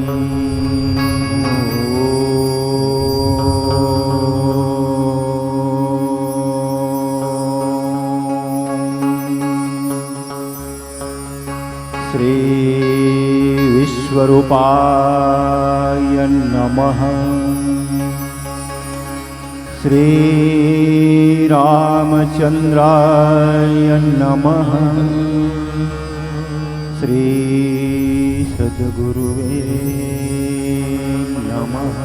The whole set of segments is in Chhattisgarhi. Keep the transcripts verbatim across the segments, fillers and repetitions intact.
श्री विश्वरूपाय नमः। श्री रामचंद्राय नमः। श्री सद्गुरुवे नमः।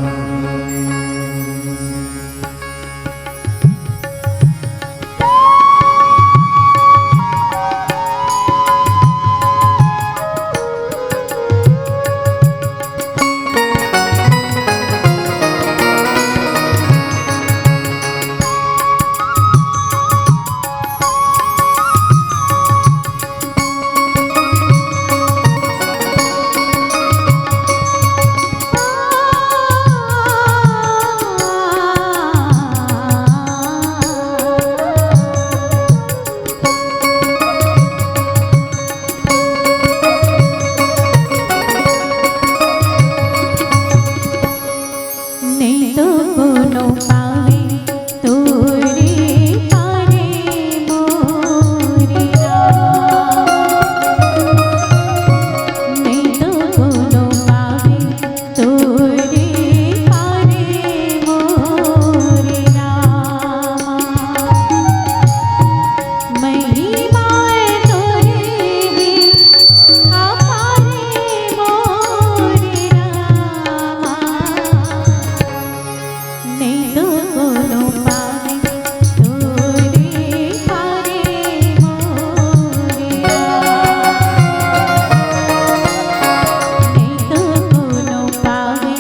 नहीं तो कोनो पावे तोरे पारे मोरे राम। नहीं तो कोनो पावे तोरे पारे मोरे रामा। महिमा तोरे हे अपारे मोरे रामा। नहीं तो कोनो पावे तोरे पारे मोरे राम। नहीं तो कोनो पावे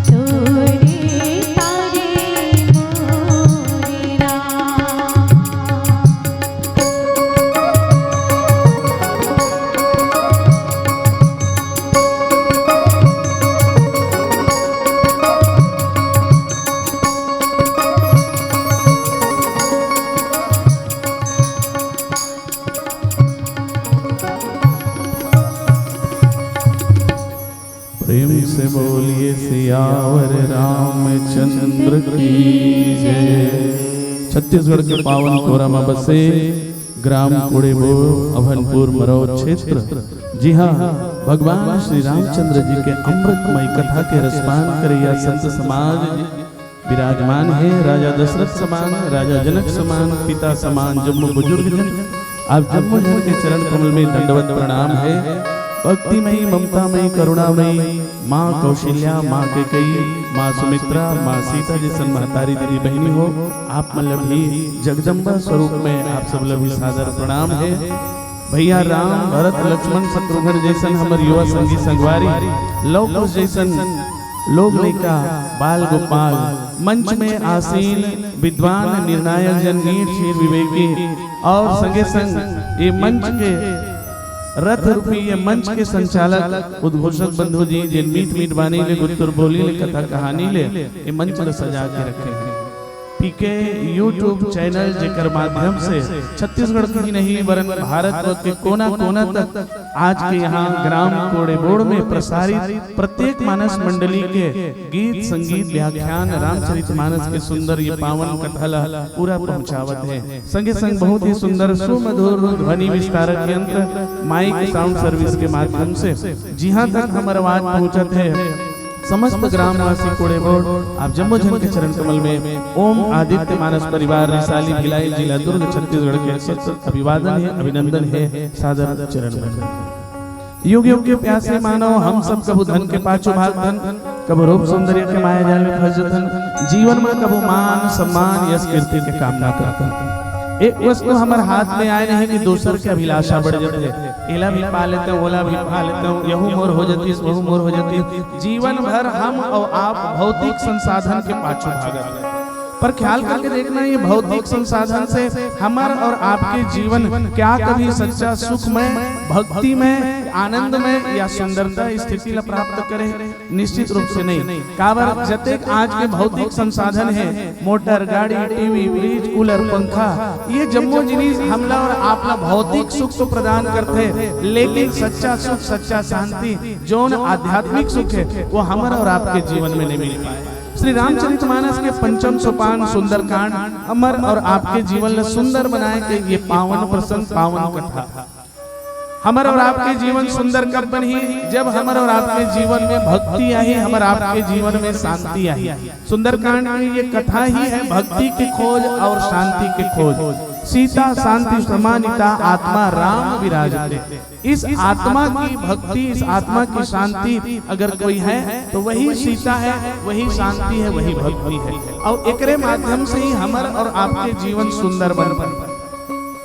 तोरे पारे मोरे राम। प्रेम से बोलिए सियावर रामचंद्र की जय। छत्तीसगढ़ के पावन कोरा म बसे ग्राम कोड़ेबोड़, अभनपुर मरौ क्षेत्र, जिहां भगवान श्री रामचंद्र जी के अमृतमय कथा के रसपान करैया संत समाज विराजमान हे। राजा दशरथ समान, राजा जनक समान, पिता समान जम्मो बुजुर्ग जन, आप जम्मो जन के चरण कमल में दंडवत प्रणाम हे। भक्तिमयी, ममतामयी, करुणामयी माँ कौशल्या, माँ कैकेयी, माँ सुमित्रा, माँ सीता जैसन महतारी दीदी बहिनी हो, आप मन ल भी जगदम्बा स्वरूप में आप सब ल भी सादर प्रणाम हे। भैया राम, भरत, लक्ष्मण, शत्रुघ्न जैसन हमर युवा संगी संगवारी, लव कुश जैसन लोग लइका, बाल गोपाल, मंच में आसीन विद्वान, निर्णायक जन, वीर, शीर, विवेकी और संगे संग ये मंच के रथ रूपी ये मंच के संचालक उद्घोषक बंधु जी, जेन मीठ मीठ बानी ले, गुत्तुर बोली ले, कथा कहानी ले ये मंच ल सजा के रखे हैं। पीके YouTube चैनल, जेकर माध्यम से छत्तीसगढ़ के ही नहीं, वरन भारत के कोना कोना तक आज के यहाँ ग्राम कोड़ेबोड़ में प्रसारित प्रत्येक मानस मंडली के गीत, संगीत, व्याख्यान, रामचरित मानस के सुंदर ये पावन कथा ला पूरा पहुँचावत हे। संगे संग बहुत ही सुंदर सुमधुर ध्वनि विस्तारक यंत्र, माइक, साउंड सर्विस के माध्यम से जिहाँ तक हमर आवाज पहुँचत हे, समस्त ग्रामवासी कोड़ेबोड़, आप जम्मो झन के चरण कमल में ओम आदित्य मानस परिवार, रिसाली, भिलाई, जिला दुर्ग, छत्तीसगढ़ के सत सत अभिवादन हे, अभिनंदन हे, सादर चरण वंदन। युग युग के प्यासे मानव, हम सब कभू धन के पाछू भागथन, कभू रूप सौंदर्य के माया जाल में फंस जथन। जीवन में कभू मान सम्मान यश कीर्ति के कामना करथन। एक वस्तु हमर हाथ में आए नहीं कि दूसर के अभिलाषा बढ़ जथे। एला भी पा लेते, ओला भी पा लेते, यहू मोर हो जतिस, वहू मोर हो जतिस। जीवन भर हम और आप भौतिक संसाधन के पाछू भागत हैं। पर ख्याल करके देखना, ये भौतिक संसाधन से हमर और आपके जीवन क्या कभी सच्चा सुखमय, भक्तिमय, आनंदमय या सुंदरता स्थिति ला प्राप्त करे? निश्चित रूप से नहीं। काबर, जतेक आज के भौतिक संसाधन हे, मोटर, गाड़ी, टीवी, फ्रिज, कूलर, पंखा, ये जम्मो जिनिस हमला और आपला भौतिक सुख तो प्रदान करथे, लेकिन सच्चा सुख, सच्चा शांति, जौन आध्यात्मिक सुख हे, वो हमर और आपके जीवन में नहीं मिल पाए। श्री रामचरितमानस के पंचम सोपान सुंदरकांड हमर और आपके जीवन ला सुंदर बनाए के ये पावन प्रसंग, पावन कथा। हमर और आपके जीवन सुंदर कब बनही? जब हमर और आपके जीवन में भक्ति आही, हमर आपके जीवन में शांति आही। सुंदरकांड की ये कथा ही है भक्ति की खोज और शांति की खोज। सीता शांति समानिता आत्मा राम विराजते। इस आत्मा की भक्ति, इस आत्मा की शांति अगर कोई है, तो वही सीता है, वही शांति है, वही भक्ति है। और एकरे माध्यम से ही हमर और आपके जीवन सुंदर बन पाए।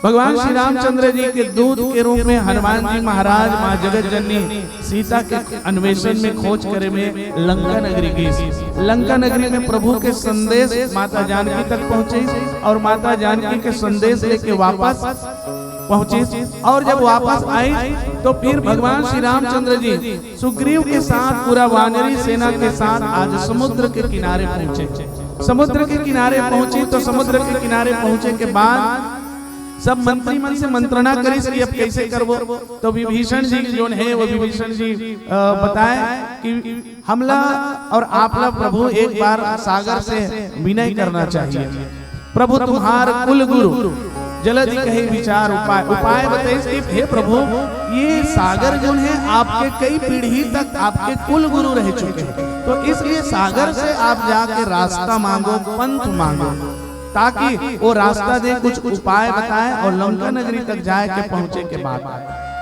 भगवान श्री रामचंद्र जी के दूत के रूप में हनुमान जी महाराज माँ जगत जननी सीता के अन्वेषण में, खोज करे में लंका नगरी गिस। लंका नगरी में प्रभु के संदेश माता जानकी तक पहुँचे और माता जानकी के संदेश लेके वापस पहुँचे। और जब वापस आई तो फिर भगवान श्री रामचंद्र जी सुग्रीव के साथ, पूरा वानरी सेना के साथ आज समुद्र के किनारे पहुँचे। समुद्र के किनारे पहुँचे तो समुद्र के किनारे पहुँचे के बाद सब मंत्री मन से मंत्रणा करिस कि अब कैसे करबो। तो विभीषण जी जोन हे, वो विभीषण जी, अ, बताए कि हमला और आपला प्रभु एक बार सागर से विनय करना चाहिए। प्रभु तुम्हार कुल गुरु, जलधि कहे विचार उपाय। उपाय बताइस कि हे प्रभु, ये सागर जोन हे आपके कई पीढ़ी तक आपके कुल गुरु रह चुके हैं, तो इसलिए सागर से आप जाके रास्ता मांगो, पंथ मांगो, ताकि वो रास्ता दे, कुछ उपाय बताए और लंका नगरी तक जाए के पहुंचे के बाद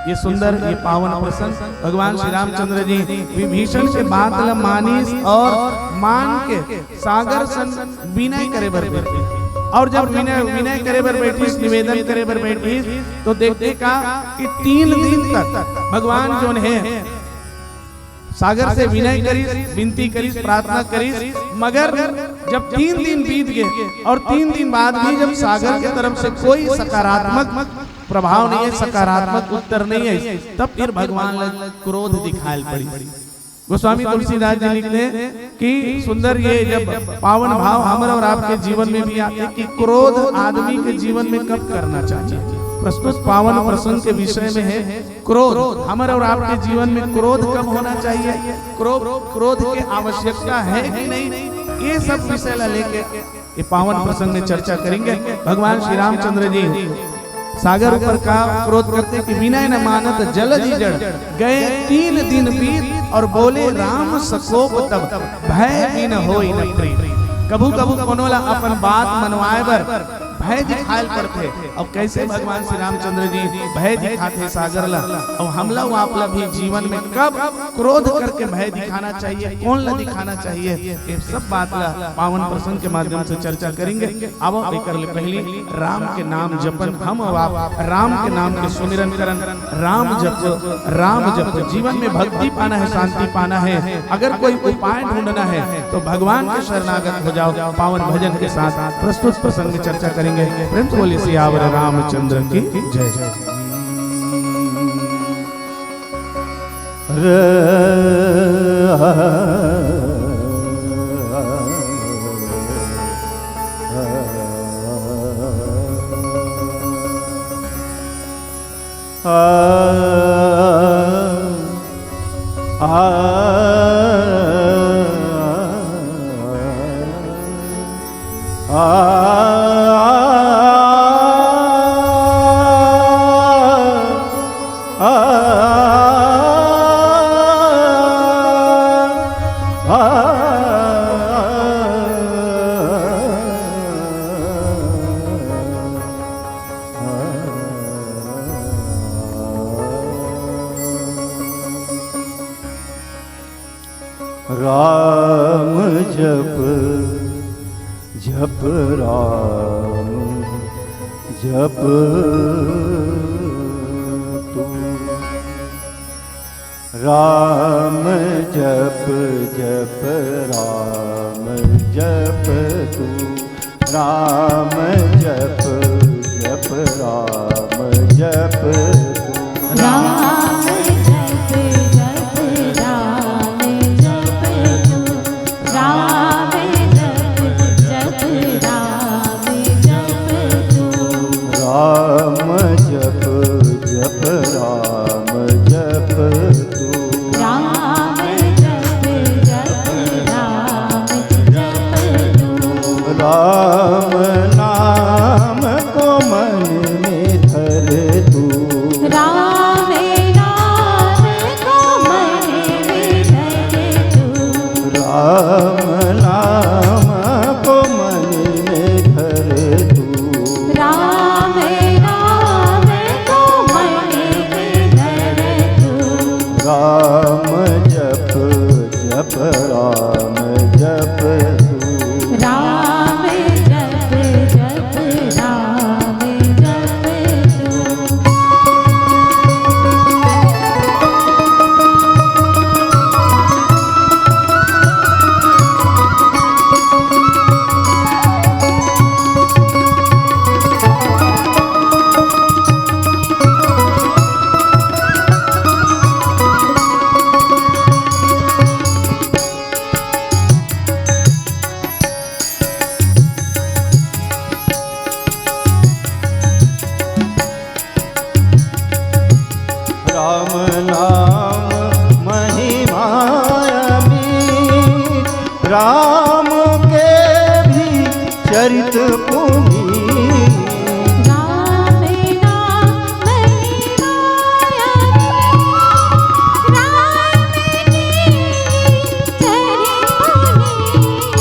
ये सुंदर, ये पावन प्रसंग। भगवान श्री रामचंद्र जी विभीषण के बात ल मानिस और मान के सागर सन विनय करे बर बैठिस। और जब विनय, विनय करे बर बैठिस, निवेदन करे बर बैठिस, तो देखते का कि तीन दिन तक भगवान जोन हे सागर से विनय करिस, विनती करिस, प्रार्थना करिस, मगर जब तीन दिन बीत गए और तीन दिन बाद भी जब सागर के तरफ से कोई सकारात्मक प्रभाव नहीं है, सकारात्मक उत्तर नहीं है, तब फिर भगवान ला क्रोध दिखाई पड़िस। गोस्वामी तुलसीदास जी लिखते हैं कि सुंदर, ये जब पावन भाव हमर और आपके जीवन में भी आते कि क्रोध आदमी के जीवन में कब करना चाहिए। प्रस्तुत पावन प्रसंग के विषय में है क्रोध। हमर और आपके जीवन में क्रोध कब होना चाहिए, क्रोध, क्रोध की आवश्यकता है कि नहीं, ये सब विषय ला लेके ये पावन प्रसंग में चर्चा करेंगे। भगवान श्री रामचंद्र जी सागर ऊपर का क्रोध करते कि विनय न मानत जलधि जड़, गए तीन दिन बीत और बोले राम सकोप तब, भय बिन होई न प्रीत। कभू कभू कोनो ला अपन बात मनवाए बर भय दिखायल पड़थे। और कैसे भगवान श्री रामचंद्र जी भय दिखाथे सागर ला, और हमला वो आपला भी जीवन में कब क्रोध करके भय दिखाना चाहिए, कौन ला दिखाना चाहिए, ये सब बात ला पावन प्रसंग के माध्यम से चर्चा करेंगे। अब एकर ले पहली राम के नाम जपन, हम अब आप राम के नाम के सुमिरन करन। राम जप, राम जप। जीवन में भक्ति पाना है, शांति पाना है, अगर कोई उपाय ढूंढना है तो भगवान के शरणागत हो जाओ। पावन भजन के साथ प्रस्तुत प्रसंग में चर्चा करेंगे। प्रेम से बोलिए सियावर रामचंद्र की जय। राम जप जप राम जप तू। राम जप जप राम जप तू। राम जप जप राम जप तू। राम राम नाम को मन में धर तू। राम नाम को मन में धर तू। राम जप जप राम जप तू। राम जप जप राम जप तू। राम नाम महिमा अमीर, राम के भी चरित पुनीत। राम नाम महिमा अमीर, राम के भी चरित पुनीत।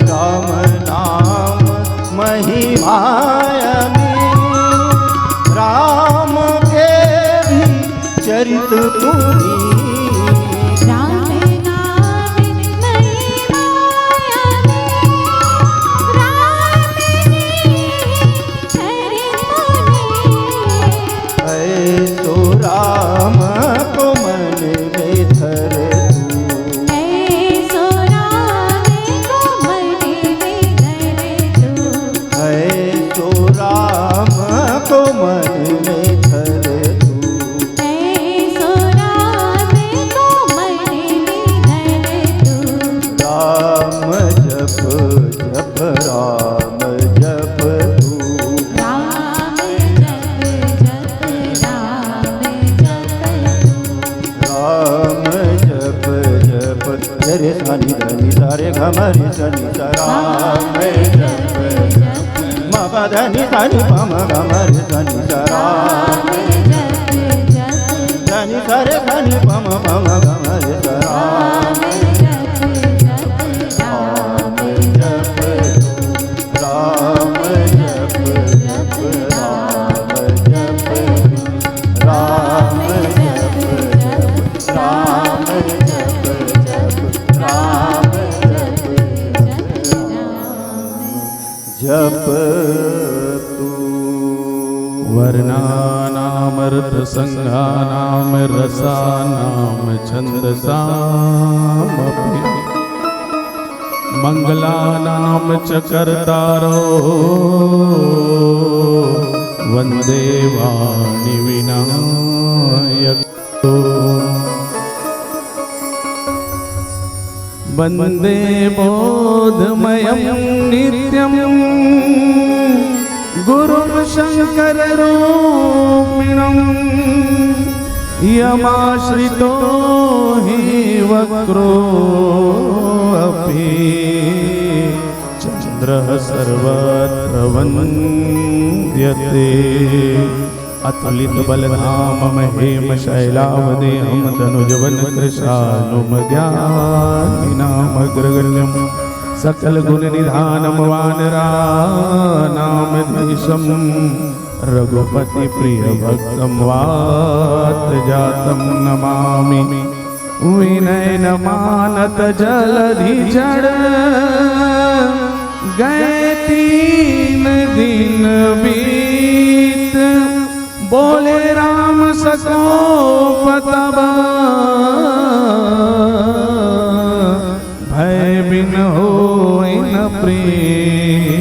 राम नाम महिमा अमीर, राम के भी चरित पुनीत। राम नाम महिमा अमीर, राम के भी चरित पुनीत। ऐसो राम को मन में धर तू। ऐसो राम को मन में धर तू। ऐसो राम को मन में धर तू। ऐसो राम को मन में धर तू। राम जप जप राम जप तू। राम जप जप राम जप तू। राम जप जप। रे सा नि ध नि सा रे ग म रे सा नि सा। राम जप जप। म प ध नि सा नि प म ग म रे सा नि सा। राम जप जप। ध नि सा रे सा नि प म प म ग म रे सा। राम जप जप राम जप। राम जप जप राम जप। राम जप जप राम जप जप। राम जप जप राम जप जप। वर्णानामर्थसङ्घानां रसानां छन्दसामपि। मङ्गलानां च कर्तारो वन्दे वाणिविनायक। वन्दे बोधमयं नित्यं गुरुं शङ्कररूपिणम्। यमाश्रितो हि वक्रो अपि चन्द्रः सर्वत्र वन्द्यते। अतुलित बल धामम हेम शैलाव देहम तनुजवन कृशालुम ज्ञानिनाम अग्रगण्यम। सकल गुण निधानम वानरानाम देशम। रघुपति प्रिय भक्तम वात जातम नमामि। विनय न मानत जलधि जड़ गए तीन दिन बीत। बोले राम सकोप तब भय बिन होई न प्रीत।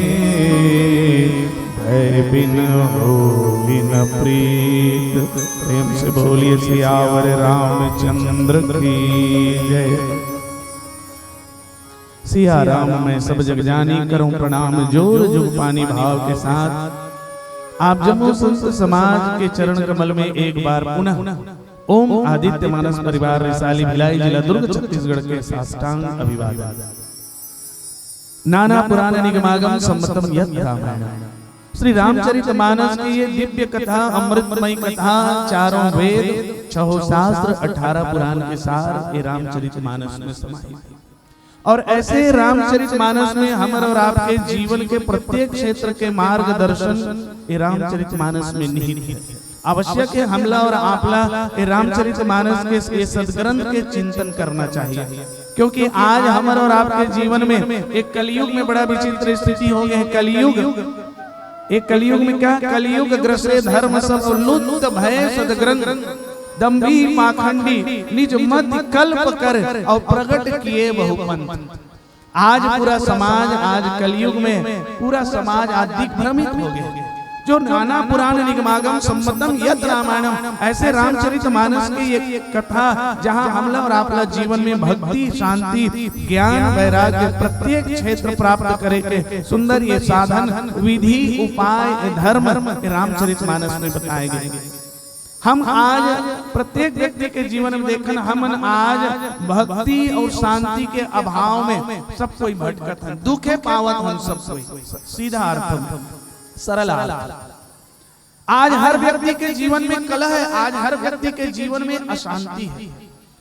भय बिन होई न प्रीत। प्रेम से बोलिए सियावर रामचंद्र की जय। सिया राम मैं सब जग जानी, करूं प्रणाम जोर जुग पानी भाव के साथ। आप जम्मो संत समाज के चरण कमल में एक बार पुनः ओम आदित्य मानस परिवार रिसाली भिलाई, जिला दुर्ग, छत्तीसगढ़ के साष्टांग अभिवादन। नाना पुराण निगमागम सम्मतम यत रामायण। श्री रामचरित मानस की ये दिव्य कथा, अमृतमयी कथा, चारों वेद, छहो शास्त्र, अठारह पुराण के सार ये रामचरित मानस में समाहित है। और ऐसे रामचरित मानस में हमर और आपके जीवन के प्रत्येक क्षेत्र के मार्गदर्शन ये रामचरित मानस में निहित है। आवश्यक है हमला और आपला ये रामचरित मानस के, ये सदग्रंथ के चिंतन करना चाहिए, क्योंकि आज हमर और आपके जीवन में एक कलयुग में बड़ा विचित्र स्थिति हो गई है। कलयुग, एक कलयुग में क्या, कलयुग ग्रसे धर्म सब, लुप्त भय सदग्रंथ, दम्भी पाखंडी निज मति कल्प कर, और प्रगट किए बहुपंथ। आज पूरा समाज, आज कलयुग में पूरा समाज आज दिग्भ्रमित हो गया। जो नाना पुराण निगमागम सम्मतम यत रामायणम, ऐसे रामचरित मानस के ये कथा, जहां हमला और आपला जीवन में भक्ति, शांति, ज्ञान, वैराग्य, प्रत्येक क्षेत्र प्राप्त करे के सुंदर ये साधन, विधि, उपाय, धर्म, ये रामचरित मानस में बताए गए। हम आज प्रत्येक व्यक्ति के जीवन में देखन, हमन आज भक्ति और शांति के अभाव में सब कोई भटकत हन, दुखे पावत हन सब कोई। सीधा अर्थ में, सरल अर्थ। आज हर व्यक्ति के जीवन में कलह है, आज हर व्यक्ति के जीवन में अशांति है।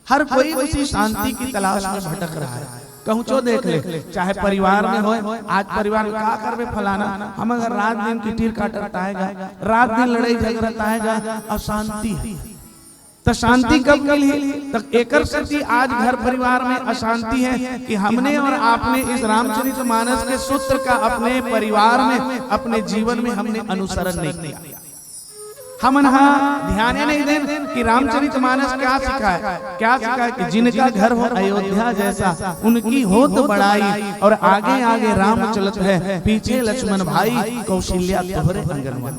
हर कोई उसी शांति की तलाश में भटक रहा है। कहूँचो देख ले, चाहे परिवार में होए, आज परिवार में का करबे फलाना, हम अगर रात दिन किटिर काटत ताएगा, रात दिन लड़ाई झगड़ा ताएगा, अशांति है। तो शांति कब मिलही? तो एकर सेती आज घर परिवार में अशांति है कि हमने और आपने इस रामचरित मानस के सूत्र का अपने परिवार में, अपने जीवन में हमने अनुसरण नहीं किया। हमन हा ध्यान ही नहीं देन कि रामचरित मानस क्या सिखाए, क्या सिखाए कि जिनका घर हो अयोध्या जैसा, उनकी होत बड़ाई, और आगे आगे राम चलत है, पीछे लक्ष्मण भाई, कौशल्या तोहरे अंगनवा।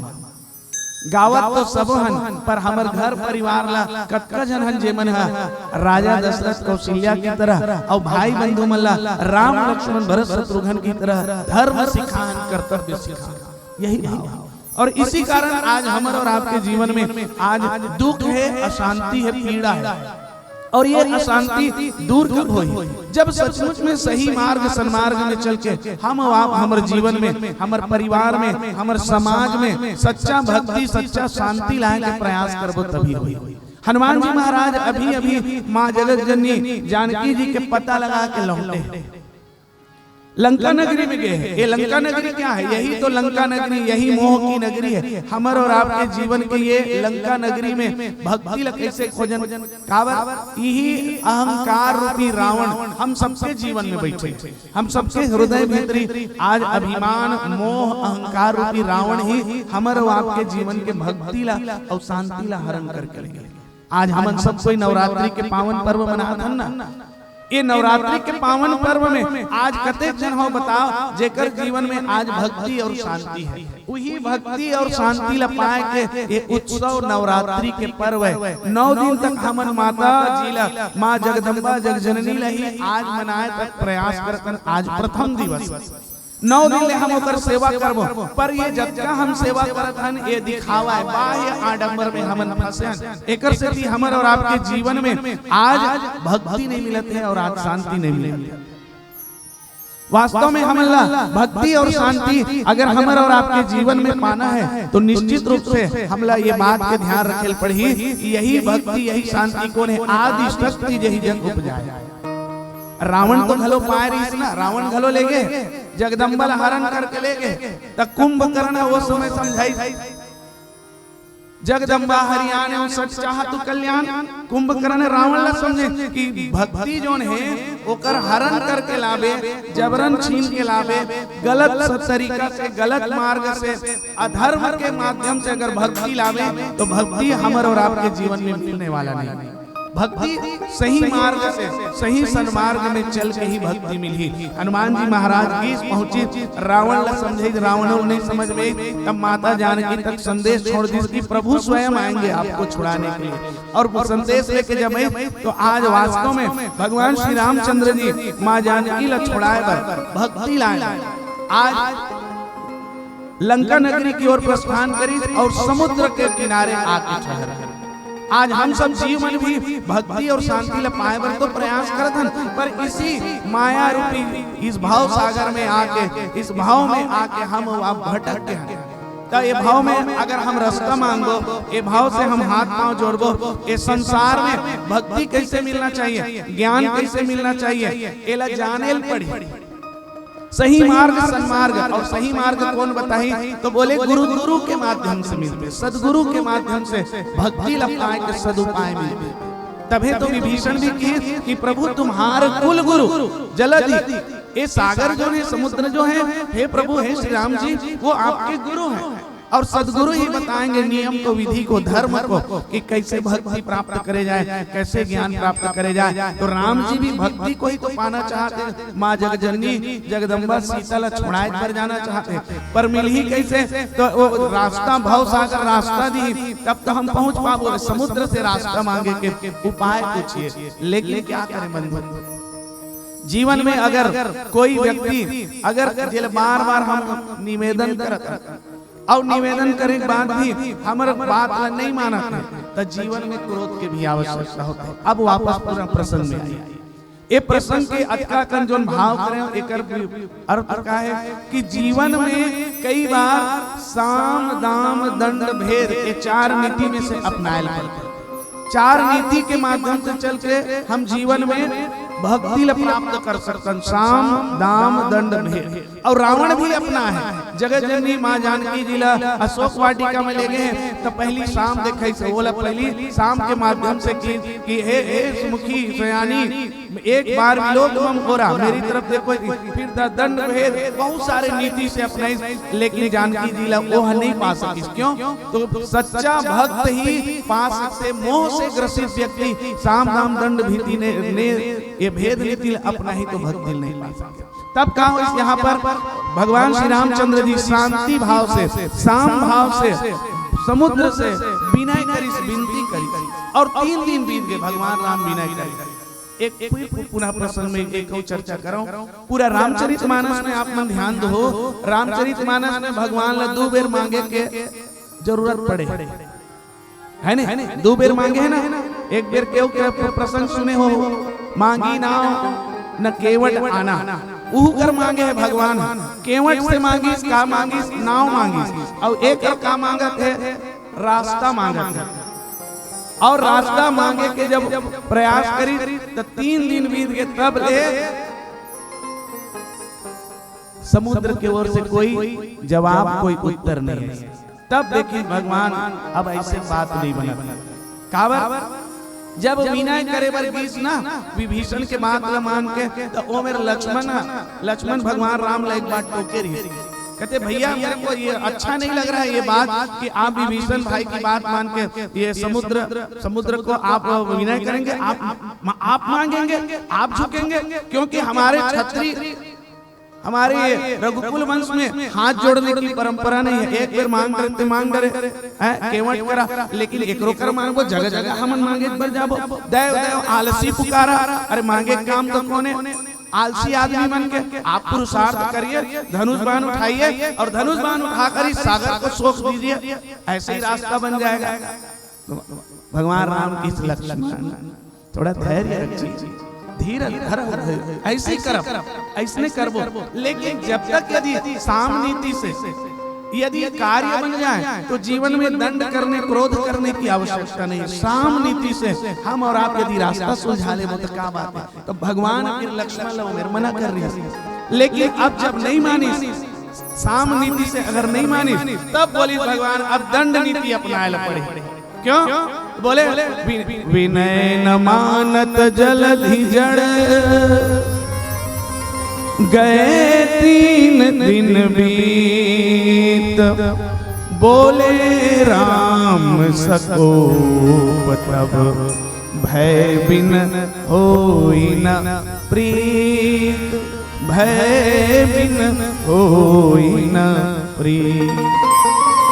गावत तो सबो हन, पर हमर घर परिवार ला कतका झन हन, जेमन ह राजा दशरथ कौशल्या की तरह, और भाई बंधु मन ला राम लक्ष्मण भरत शत्रुघ्न की तरह धर्म सिखान, कर्तव्य सिखान, यही भाव। और इसी कारण आज हमर और आपके जीवन में आज दुख है, अशांति है, पीड़ा है, और ये अशांति दूर कब होही? जब सचमुच में सही मार्ग सन्मार्ग में चल के हम और आप हमर जीवन में, हमर परिवार में, हमर समाज में सच्चा भक्ति, सच्चा शांति लाए के प्रयास करबो, तभी होही। हनुमान जी महाराज अभी अभी माँ जगत जननी जानकी जी के पता लगा के लौटे। लंका नगरी में गए हैं। ये लंका नगरी क्या है? यही तो लंका नगरी, यही मोह की नगरी है। हमर और आपके जीवन के ये लंका नगरी में भक्ति ला कैसे खोजन? काबर? यही अहंकार रूपी रावण हम सबके जीवन में बैठे, हम सबके हृदय भीतरी आज अभिमान, मोह, अहंकार रूपी रावण ही हमर और आपके जीवन के भक्ति ला और शांति ला हरण करके ले। आज हमन सब कोई नवरात्रि के पावन पर्व मनात हन ना। ये नवरात्रि के पावन पर्व में आज कतेक झन हो बताओ, जेकर जीवन में आज भक्ति और शांति है? वही भक्ति और शांति ला पाए के ये उत्सव नवरात्रि के पर्व है। नौ दिन तक हमन माता जी ला, माँ जगदम्बा जगजननी ला ही आज मनाए तक प्रयास करत हन। आज प्रथम दिवस, नौ दिन ले हम ओकर सेवा करबो, पर ये जतका हम सेवा करत हन, ये दिखावा है, बाह्य आडंबर में हमन फंसे हन। एकर सेती हमर और आपके जीवन में आज भक्ति नहीं मिलत है और आज शांति नहीं मिलत है। वास्तव में हमन ला भक्ति और शांति अगर हमर और आपके जीवन में पाना है, तो निश्चित रूप से हमला ये बात के ध्यान रखे पड़ही कि यही भक्ति, यही शांति कोन है? आदि शक्ति जही जग उपजाए। रावण तो घलो पाए रहिस ना, रावण घलो ले गे, जगदम्बा ला हरण करके ले गे। त कुंभकर्ण वो समय समझाई, जगदम्बा हरियाणा सच चाहतु कल्याण। कुंभकर्ण रावण ला समझे कि भक्ति जोन है, ओकर हरण करके लाबे, जबरन छीन के लाबे, गलत स-, तरीका से, गलत मार्ग से, अधर्म के माध्यम से अगर भक्ति लाबे, तो भक्ति हमर और आपके जीवन में मिलने वाला नहीं। भक्ति सही मार्ग से, सही सन्मार्ग में चल के ही भक्ति मिलही। हनुमान जी महाराज गिस पहुंचिस, रावण ला समझाइस, रावण नहीं समझ में, तब माता जानकी तक संदेश छोड़ दिस कि प्रभु स्वयं आएंगे आपको छुड़ाने के लिए। और वो संदेश लेके जब आए, तो आज वास्तव में भगवान श्री रामचंद्र जी माँ जानकी ला छुड़ाए बर भक्ति लाए। आज लंका नगरी की ओर प्रस्थान करिस और समुद्र के किनारे आके ठहर। आज हम सब जीव मन भी भक्ति और शांति ला पाए बर तो प्रयास करत हन, पर इसी माया रूपी इस भाव सागर में आके, इस भाव में आके हम आप भटक गए हन। त ए भाव में अगर हम रस्ता मांगबो, ए भाव से हम हाथ पांव जोड़बो, ए संसार में भक्ति कैसे मिलना चाहिए, ज्ञान कैसे मिलना चाहिए, एला जाने ल पड़ी। सही मार्ग, सन्मार्ग, और सही मार्ग कौन बताही? तो बोले, गुरु, गुरु के माध्यम से मिलथे, सदगुरु के माध्यम से भक्ति ल पाए के सदुपाय मिलथे। तभे तो विभीषण भी कहे कि प्रभु तुम्हार कुल गुरु जलधि, ए सागर जो है, समुद्र जो है, हे प्रभु, हे श्री राम जी, वो आपके गुरु हैं। और सदगुरु ही बताएंगे नियम को, विधि को, धर्म को, कि कैसे भक्ति प्राप्त करे जाए, कैसे ज्ञान प्राप्त करे जाए। तो राम जी भी भक्ति को ही तो पाना चाहते हैं, माँ जगजननी जगदम्बा सीता ला छुड़ाए पर जाना चाहते हैं, पर मिलही कैसे? तो वो रास्ता, भव सागर रास्ता दी, तब तो हम पहुंच पाबो। समुद्र से रास्ता मांगे के उपाय पूछिए, लेकिन क्या करें बंधु, जीवन में अगर कोई व्यक्ति, अगर जेल बार बार हम निवेदन करत अउ निवेदन करे के बाद भी हमर बात ला नहीं मानत हे, त जीवन में क्रोध के भी आवश्यकता होथे। अब वापस पूरा प्रसंग में आई। ए प्रसंग के अतका कन जोन भाव करे, एकर भी अर्थ का है कि जीवन में कई बार साम, दाम, दंड, भेद, ये चार नीति में से अपनायल पड़थे। चार नीति के माध्यम से चल के हम जीवन में भक्ति ला प्राप्त कर सकथन। साम, दाम, दंड, भेद। और रावण भी अपना है, जगत जननी माँ जानकी जी ला अशोक वाटिका में ले गए हैं, तो पहली साम देखाइस, ओला पहली साम के माध्यम से की कि हे, हे सुमुखी सयानी, एक बार विलोक मम ओरा, मेरी तरफ से कोई, फिर द-, दंड भेद, बहुत सारे नीति से अपनाइस, लेकिन जानकी जी ला वो नहीं पा सकिस। क्यों? तो सच्चा भक्त ही पा सकथे। मोह से ग्रसित व्यक्ति साम, दाम, दंड, भीति ने, ने ये भेद नीति ला अपनाही तो भक्ति नहीं पा सकथे। तब का होइस, यहाँ पर भगवान श्री रामचंद्र जी शांति भाव से, साम भाव से समुद्र से विनय करिस, विनती करिस, और तीन दिन बीत गए, भगवान राम विनय करिस। एक फिर पु-, पुनः प्रसंग में एक और चर्चा करो। पूरा रामचरित मानस में आप मन ध्यान दो, रामचरित मानस में भगवान ला दो बेर मांगे के जरूरत पड़े, है ने? दो बेर मांगे है ना, एक बेर केव के प्रसंग सुने हो, मांगी नाव न केवट आना, उहू कर मांगे है भगवान। केवट से मांगिस, का मांगिस? नाव मांगिस। और एक और का मांगत है? रास्ता मांगत है। और रास्ता मांगे के जब प्रयास करिस, तो तीन दिन बीत गए, तब ले समुद्र के ओर से कोई जवाब, कोई उत्तर नहीं है। तब देखिस भगवान, अब ऐसे बात नहीं बनत। काबर? जब विनय करे बर गिस ना, विभीषण के बात ल मान के, तो ओ मेर लक्ष्मण, लक्ष्मण भगवान राम ला एक बात टोके रहिस। कहते, "भैया, मेरे को ये अच्छा नहीं लग रहा है, ये बात कि आप विभीषण भाई की बात मान के ये समुद्र, समुद्र को आप विनय करेंगे, आप, आप मांगेंगे, आप झुकेंगे, क्योंकि हमारे क्षत्रिय, हमारे ये रघुकुल वंश में हाथ जोड़ने की परंपरा नहीं है।" एक बेर मांग डरे ते मांग डरे, हैं, केवट करा, लेकिन एकरो कर मांगबो, जगह जगह हमन मांगे बर जाबो। दैव दैव आलसी पुकारा, अरे मांगे काम तो कोने? आलसी आदमी मन के आप पुरुषार्थ करिए, धनुष बाण उठाइए और धनुष बाण उठाकर इस सागर को सोख दीजिए, ऐसे ही रास्ता बन जाएगा। तो भगवान राम गिस, लक्ष्मण, थोड़ा धैर्य रखिए, धीरज धर, ऐसे ही करब, ऐसने करबो। लेकिन जब तक यदि साम नीति से यदि कार्य बन जाए, तो जीवन में दंड करने, क्रोध करने की आवश्यकता नहीं। साम नीति से हम और आप यदि रास्ता सुलझा लेबो, तो का बात है? तो भगवान फिर लक्ष्मण ला ओ मेर मना कर रहिस, लेकिन अब जब नहीं मानिस, साम नीति से अगर नहीं मानिस, तब बोलिस भगवान, अब दंड नीति अपनाए ला पड़ही। क्यों? बोले, "वि-, विनय न मानत जलधि जड़, गए तीन दिन बीत, बोले राम सकोप तब, भय बिन होई न प्रीत, भय बिन होई न प्रीत।"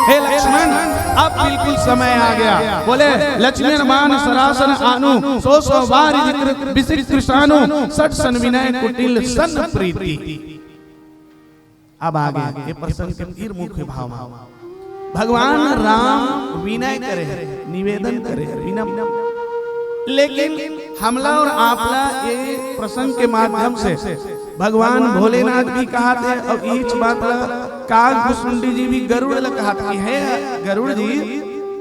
हे लक्ष्मण, अब बिल्कुल समय आ गया। बोले, "लक्ष्मण मान सरासन आनु, सौ सौ बार विकृत विसिक कृशानु, सठ सन विनय कुटिल सन प्रीति।" अब आगे ये प्रसंग के फिर मुख्य भाव। भगवान राम विनय करे हे, निवेदन करे हे, विनम्र। लेकिन हमला और आपला ये प्रसंग के माध्यम से भगवान भोलेनाथ भी कहाथे और इच बात ला काग भुसुंडी जी भी गरुड़ ल कहत कि हे गरुड़ जी,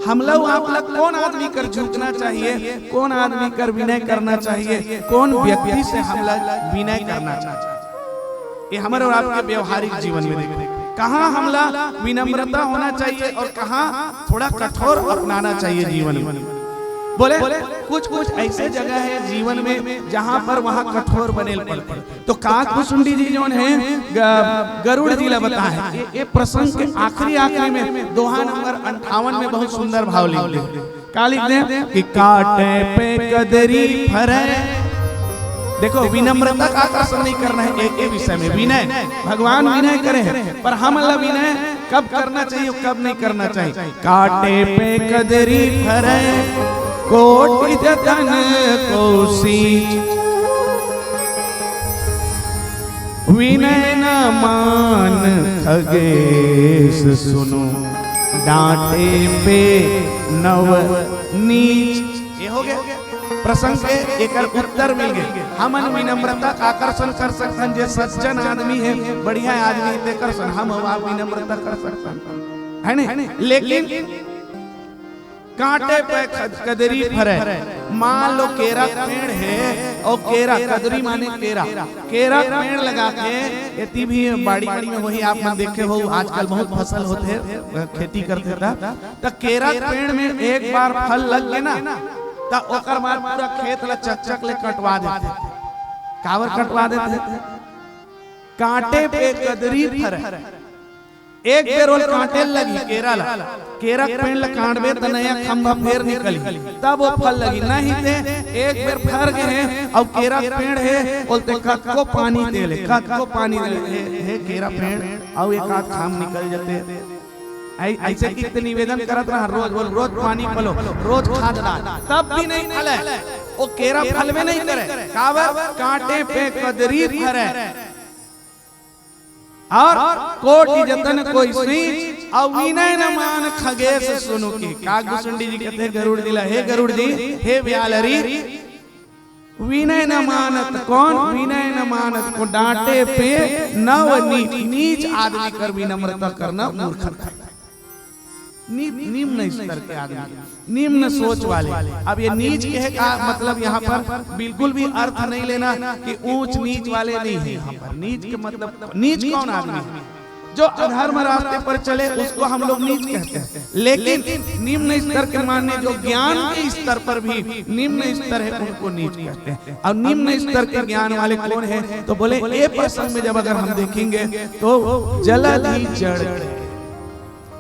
हमला अउ आप ला कोन आदमी कर झुकना चाहिए, कोन आदमी कर विनय करना चाहिए, कोन व्यक्ति से हमला विनय करना चाहिए? ये हमर अउ आपके व्यवहारिक जीवन में देखो, कहाँ हमला विनम्रता होना चाहिए अउ कहाँ थोड़ा कठोर अपनाना चाहिए जीवन में। बोले, कुछ कुछ ऐसे जगह है जीवन में जहाँ पर वहाँ कठोर बने ल पड़थे। तो काग भुसुंडी जी जोन हे, ग-, गरुड़ जी ला बताए हे। ये, ये प्रसंग के आखिरी, आखिरी में दोहा नंबर अंठावन में बहुत सुंदर भाव लिख दे। का लिख दे? कि काटे पे कदरी फरे। देखो, विनम्रता का आकर्षण नहीं करना है एक, एक विषय में। विनय, भगवान विनय करे हैं, पर हमला विनय कब करना चाहिए, कब नहीं करना चाहिए। काटे पे कदरी फरे, कोटि जतन को सींच। विनय न मान खगेश सुनो, डांटे पे नव नीच। ये हो गया प्रसंग के, एकर उत्तर मिल गए। हमन विनम्रता का आकर्षण कर सकथन, जे सज्जन आदमी है, बढ़िया आदमी है, तेकर सन हम अउ आप विनम्रता कर सकथन, है ने? लेकिन काटे पे खद-, कदरी फरे। मान लो केरा के पेड़ हे अउ केरा, कदरी माने केरा, केरा के पेड़ लगा के, एती भी बाड़ी, बाड़ी में वही आप मन देखे हो, आजकल बहुत फसल होथे, खेती करथे ता, त केरा के पेड़ में एक बार फल लग गे ना, त ओकर बाद पूरा खेत ला चकचक ले कटवा देथे। काबर कटवा देथे? काटे पे कदरी फरे। एक बेर ओला काटे लगही केरा ला, केरा के पेड़ ला काटबे त नया खंभा फेर निकलही, तब वो फल लगही। नहीं ते एक बेर फर गे हे अउ केरा के पेड़ हे, ओला ते कतको पानी दे ले, कतको पानी दे ले, हे, हे केरा पेड़, अउ एक आध खंभ निकल जते। ऐ-, ऐसे कि ते निवेदन करत रहा, रोज बोल, रोज पानी पलो, रोज खाद डाल, तब भी नहीं फले, वो केरा फलबे नहीं करे। काबर? काटे पे कदरी फरे। अउ कोटि जतन को सींच, अउ विनय न मान खगेश सुनो के। काग भुसुंडी जी कथे गरुड़ जी ला, हे गरुड़ जी, हे ब्यालरी, विनय न मानत कोन? विनय न मानत कोन? डांटे पे नव नीच, नीच आदमी कर विनम्रता करना मूर्खता हे। नि-, निम्न स्तर के आदमी, निम्न सोच वाले। अब ये नीच कहे का मतलब यहाँ पर बिल्कुल भी अर्थ नहीं लेना कि ऊंच नीच वाले नहीं है यहाँ पर। नीच के मतलब, नीच कौन आदमी है? जो अधर्म रास्ते पर चले, उसको हम लोग नीच कहते हैं, लेकिन निम्न स्तर के माने जो ज्ञान के स्तर पर भी निम्न स्तर है, उनको नीच कहते हैं। और निम्न स्तर के ज्ञान वाले कौन है? तो बोले, ये प्रसंग में जब अगर हम देखेंगे तो जलधि जड़,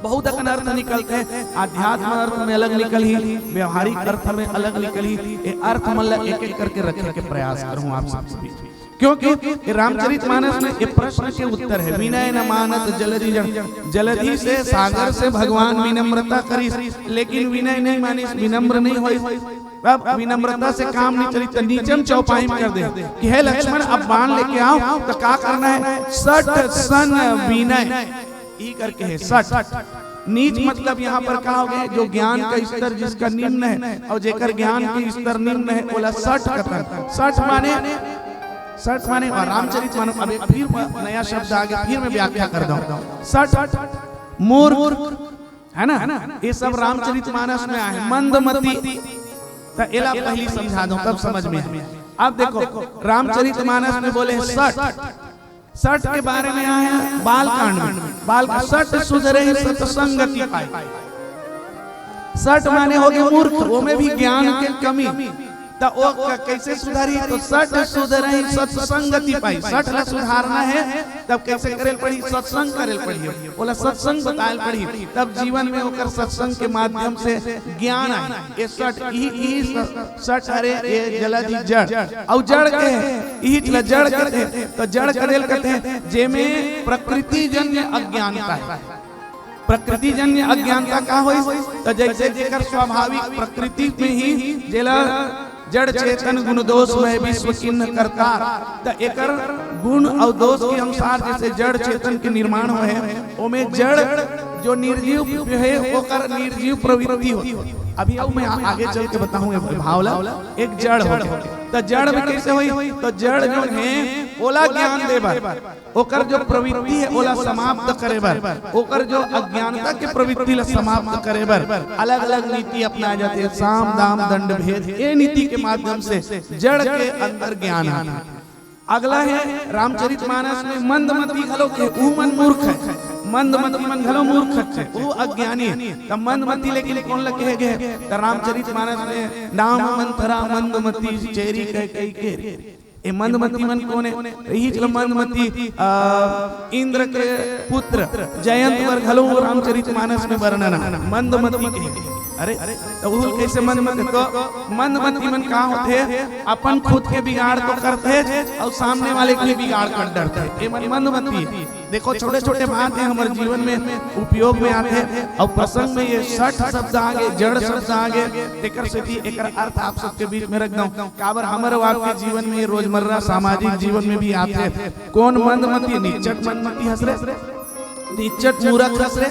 बहुत अकन अर्थ निकलथे, अध्यात्म अर्थ में अलग निकलही, व्यवहारिक अर्थ में अलग निकलही। ये अर्थ मन ला एक एक करके रखे के प्रयास करूँ आप सबके बीच, क्योंकि ये रामचरित मानस में ये प्रश्न के उत्तर है, विनय न मानत जलधि जड़। जलधि से, सागर से भगवान विनम्रता करिस, लेकिन विनय नहीं मानिस, विनम्र नहीं होइस। अब विनम्रता से काम नहीं चली, तो नीचम चौपाई में कर दे कि हे लक्ष्मण, अब बाण लेके आओ, तो का करना है? सठ सन विनय, ई करके है सठ। नीच मतलब यहाँ पर का हो गए? जो ज्ञान का स्तर जिसका निम्न है और जेकर ज्ञान के स्तर निम्न है, बोला सठ कथन। सठ माने, सठ माने, और रामचरित मानस, अब एक फिर नया शब्द आ गया, फिर मैं व्याख्या कर दूं। सठ, मूर्ख, है ना? ये सब रामचरित मानस में आए। मंदमती, तो एला पहली समझा दूं, तब समझ में आए। अब देखो, रामचरित मानस में बोले सठ, सठ के बारे में आया बालकांड में, बाल, सठ सुधरहि सतसंगति पाई। सठ माने हो गए मूर्ख, वो में भी ज्ञान के कमी। त वो क-, कैसे सुधरी? तो सठ सुधरहि सतसंगति पाई। सठ ला सुधारना है, तब कैसे करे पड़ी? सत्संग करे पड़ी, बोला सत्संग बताए पड़ी, तब जीवन में ओकर सत्संग के माध्यम से ज्ञान आए। ये सठ, यही, यही स-, सठ हरे, ये जलधि जड़। और जड़ के है, यही ला जड़ कहते हैं। तो जड़ करेल कहते हैं, जेमे प्रकृति जन्य अज्ञानता है। प्रकृति जन्य अज्ञानता का होइस? तो जैसे जेकर स्वाभाविक प्रकृति में ही जेला जड़ चेतन गुण दोष मय विश्व किन्ह करता, त एकर गुण और दोष के अनुसार जैसे जड़ चेतन के निर्माण होए हे, ओमे जड़ जो निर्जीव हे, ओकर निर्जीव प्रवृत्ति होथे। अभी अउ मैं आ-, आगे चल के बताहूँ ये भाव ला। एक जड़ होथे, त जड़ में कइसे होही? त जड़ जो हे, ओला ज्ञान दे बर, ओकर जो प्रवृत्ति हे, ओला समाप्त करे बर, ओकर जो अज्ञानता के प्रवृत्ति ला समाप्त करे बर अलग-अलग नीति अपनाए जाथे। साम, दाम, दंड, भेद, ये नीति के माध्यम से जड़ के अंदर ज्ञान आथे। अगला हे रामचरित मानस में मंदमती घलो के, ऊ मन मूर्ख हे, मंदमती मन घलो मूर्ख हे, ऊ अज्ञानी हे। त मंदमती लेकिन कोन ल कहे गे? त रामचरित मानस में नाम मंथरा मंदमती चेरी कैकेयी केरी। ए मंदमती मन कोन हे? इही च ल मंदमती, आ, इंद्र के पुत्र जयंत बर घलो रामचरित मानस में वर्णन हे, मंदमती के। अरे, त उहू कइसे मंदमती? तो मंदमती मन का होथे? अपन खुद के बिगाड़ तो करथे अउ सामने वाले के भी बिगाड़ कर डरथे। ये मन मंदमती। देखो, छोटे-छोटे बात हे, हमर जीवन में उपयोग में आथे। अउ प्रसंग में ये सठ शब्द आगे, जड़ शब्द आगे, तेकर सेती एकर अर्थ आप सबके बीच में रख दऊं। काबर हमर अउ आपके जीवन में, ये रोजमर्रा सामाजिक जीवन में भी आथे। कोन मंदमती? निच्चट मंदमती हस रे, निच्चट मूरख हस रे,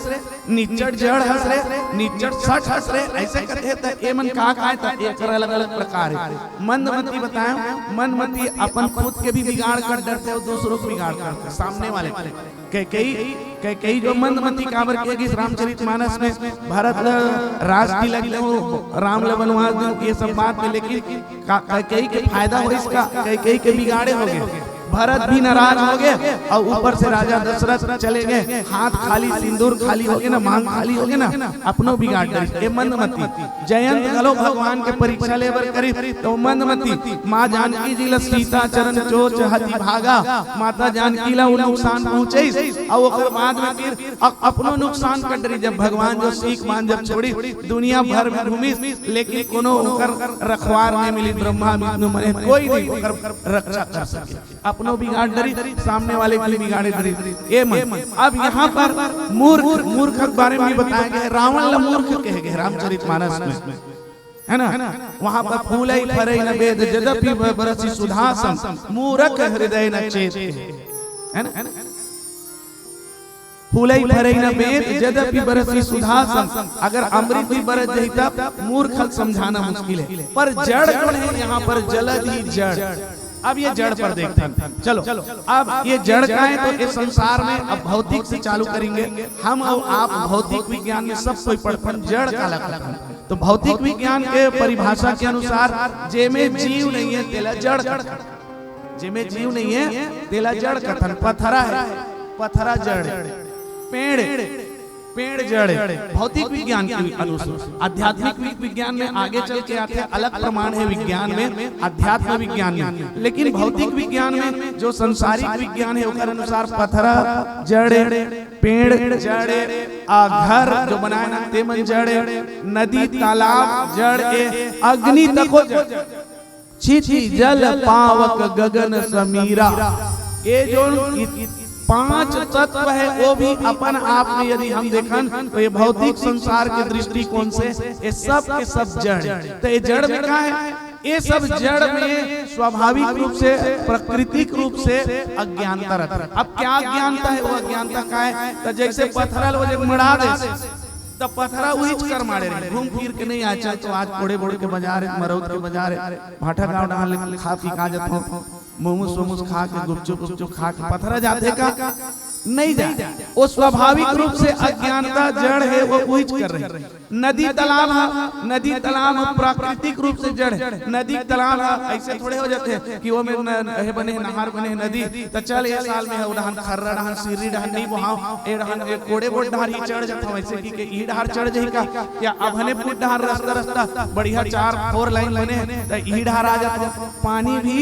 निच्चट जड़ हस रे, निच्चट सठ हस रे, अइसे कथे त ए मन का काय? त एकर अलग-अलग प्रकार हे। मंदमती बताएंव, मंदमती अपन खुद के भी बिगाड़ कर डरथे अउ दूसरों के बिगाड़ करथे, सामने वाले के। कैकेयी, कैकेयी जो मंदमती काबर के गिस रामचरित मानस में, भरत ल राज तिलक देहूं, राम ल बनवास देहूं, ये सब बात में, लेकिन का, कैकेयी के फायदा होइस का? कैकेयी के बिगाड़े होगे। भरत भी नाराज होगे अउ ऊपर से राजा दशरथ चले गे, हाथ खाली, सिंदूर खाली होगे ना, मांग खाली होगे ना, अपनो बिगाड़ डरिस। ए मंदमती। जयंत घलो भगवान के परीक्षा ले बर करिस, त मंदमती माँ जानकी जी ला सीता चरण चोच हति भागा, माता जानकी ला वो नुकसान पहुंचइस, अउ ओकर बाद में फिर अ-, अपनो नुकसान कर डरिस। जब भगवान जो सीख मान जब छोड़िस, दुनिया भर में घूमिस, लेकिन कोनो ओकर रखवार नहीं मिलिस, ब्रह्मा विष्णु महेश कोई नहीं ओकर रक्षा कर सके। अपनो बिगाड़ डरिस, सामने वाले के बिगाड़े डरिस। ए मन, अब यहाँ पर मूर्ख, मूर्ख के बारे में भी बताया गया है। रावण ला मूर्ख कहे गए रामचरित मानस में, है ना? वहां पर फूलई फरई न बेद, जदपि ब-, बरसी सुधासम, मूरख हृदय न चेत, है ना? फूलई फरई न बेद, जदपि बरसी सुधासम, अगर अमृत भी बरस जाही तब मूर्ख ल समझाना मुश्किल है। पर जड़ कौन है यहाँ पर? जलधि जड़। अब ये जड़ पर देखथन। चलो, अब ये जड़ का है, तो इस संसार में अब भौतिक से चालू करेंगे हम। और आप भौतिक विज्ञान में सब कोई पढ़थन, जड़ काला कथन। तो भौतिक विज्ञान के परिभाषा के अनुसार जेमे जीव नहीं है, तेला जड़ कथन। जेमे जीव नहीं है, तेला जड़ कथन। पथरा है, पथरा जड़ है। पेड़, पेड़ जड़ है। भौतिक विज्ञान के अनुसार, आध्यात्मिक वि-, विज्ञान में आगे चल के आथे, अलग प्रमाण है विज्ञान में, अध्यात्म विज्ञान में। लेकिन भौतिक विज्ञान में जो संसारिक विज्ञान है, ओकर अनुसार पथरा जड़ है, पेड़ जड़ है, आ घर जो बनाए ना, ते मन जड़ है, नदी तालाब जड़ है, अग्नि तको जड़। छिति जल पावक गगन समीरा। ये जो इ-, पांच तत्व है, वो भी अपन आप में यदि हम देखन, तो ये भौतिक संसार के दृष्टिकोण से ये सब के सब जड़। तो ये जड़ में का है? ये सब जड़ में स्वाभाविक रूप से, प्राकृतिक रूप से अज्ञानता रहता है। अब क्या अज्ञानता है? वो अज्ञानता का है? तो जैसे पथरा ल वो जब मड़ा दे, त पथरा उहीच कर माड़े रहे, घूम फिर के नहीं आए। चल तो आज कोड़े बोड़ के बाजार है, मरौद के बाजार है, भाटा गांव डाल खा पी का जात हो, मोमोस वोमोस खा के, गुपचुप गुपचुप खा के पथरा जाथे का? नहीं जाए। वो स्वाभाविक रूप से अज्ञानता जड़ है, वो उहीच कर रही। नदी तालाब है, नदी तालाब है, प्राकृतिक रूप से जड़ है। नदी तालाब है, ऐसे थोड़े हो जाते हैं कि वो में न-, हे बने, नहर बने, नदी त चल, ए साल में हे, ओ डहन खर्रा डहन, सिर्री डहन नहीं बोहाव, ए डहन, ए कोड़े बोड़ डहर ही चढ़ जात हवं, ऐसे कि, के ई डहर चढ़ जाही का? या अभने पुट डहर रस्ता, रस्ता बढ़िया चार four lane बने हे, त ई डहर आ जात हवं, पानी भी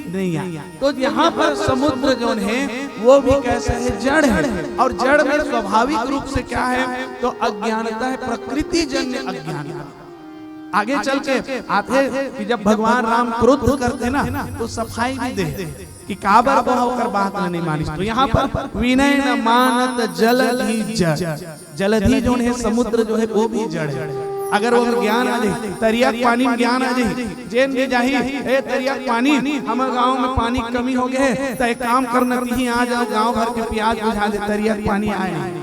नहीं आए। तो यहाँ पर समुद्र जोन है, वो भी कैसा है? जड़ है। और जड़ में स्वाभाविक रूप से क्या है? तो अज्ञानता है, प्रकृति जन्य अज्ञानता। आगे चल के आथे कि जब भगवान राम क्रुद्ध करथे ना, तो सफाई भी दे कि काबर वो ओकर बात ल नहीं मानिस। तो यहाँ पर विनय न मानत जलधि जड़, जलधि जोन है, समुद्र जो है, वो भी जड़ है। अगर वो ज्ञान आ जाए, तरिया के पानी में ज्ञान आ जाए, जेन भी जाही, "ए तरिया के पानी, हमर गांव में पानी के कमी हो गए है, त एक काम करना, तिही आ जाओ, गांव भर के प्यास बुझा दे, तरिया के पानी आए नहीं।"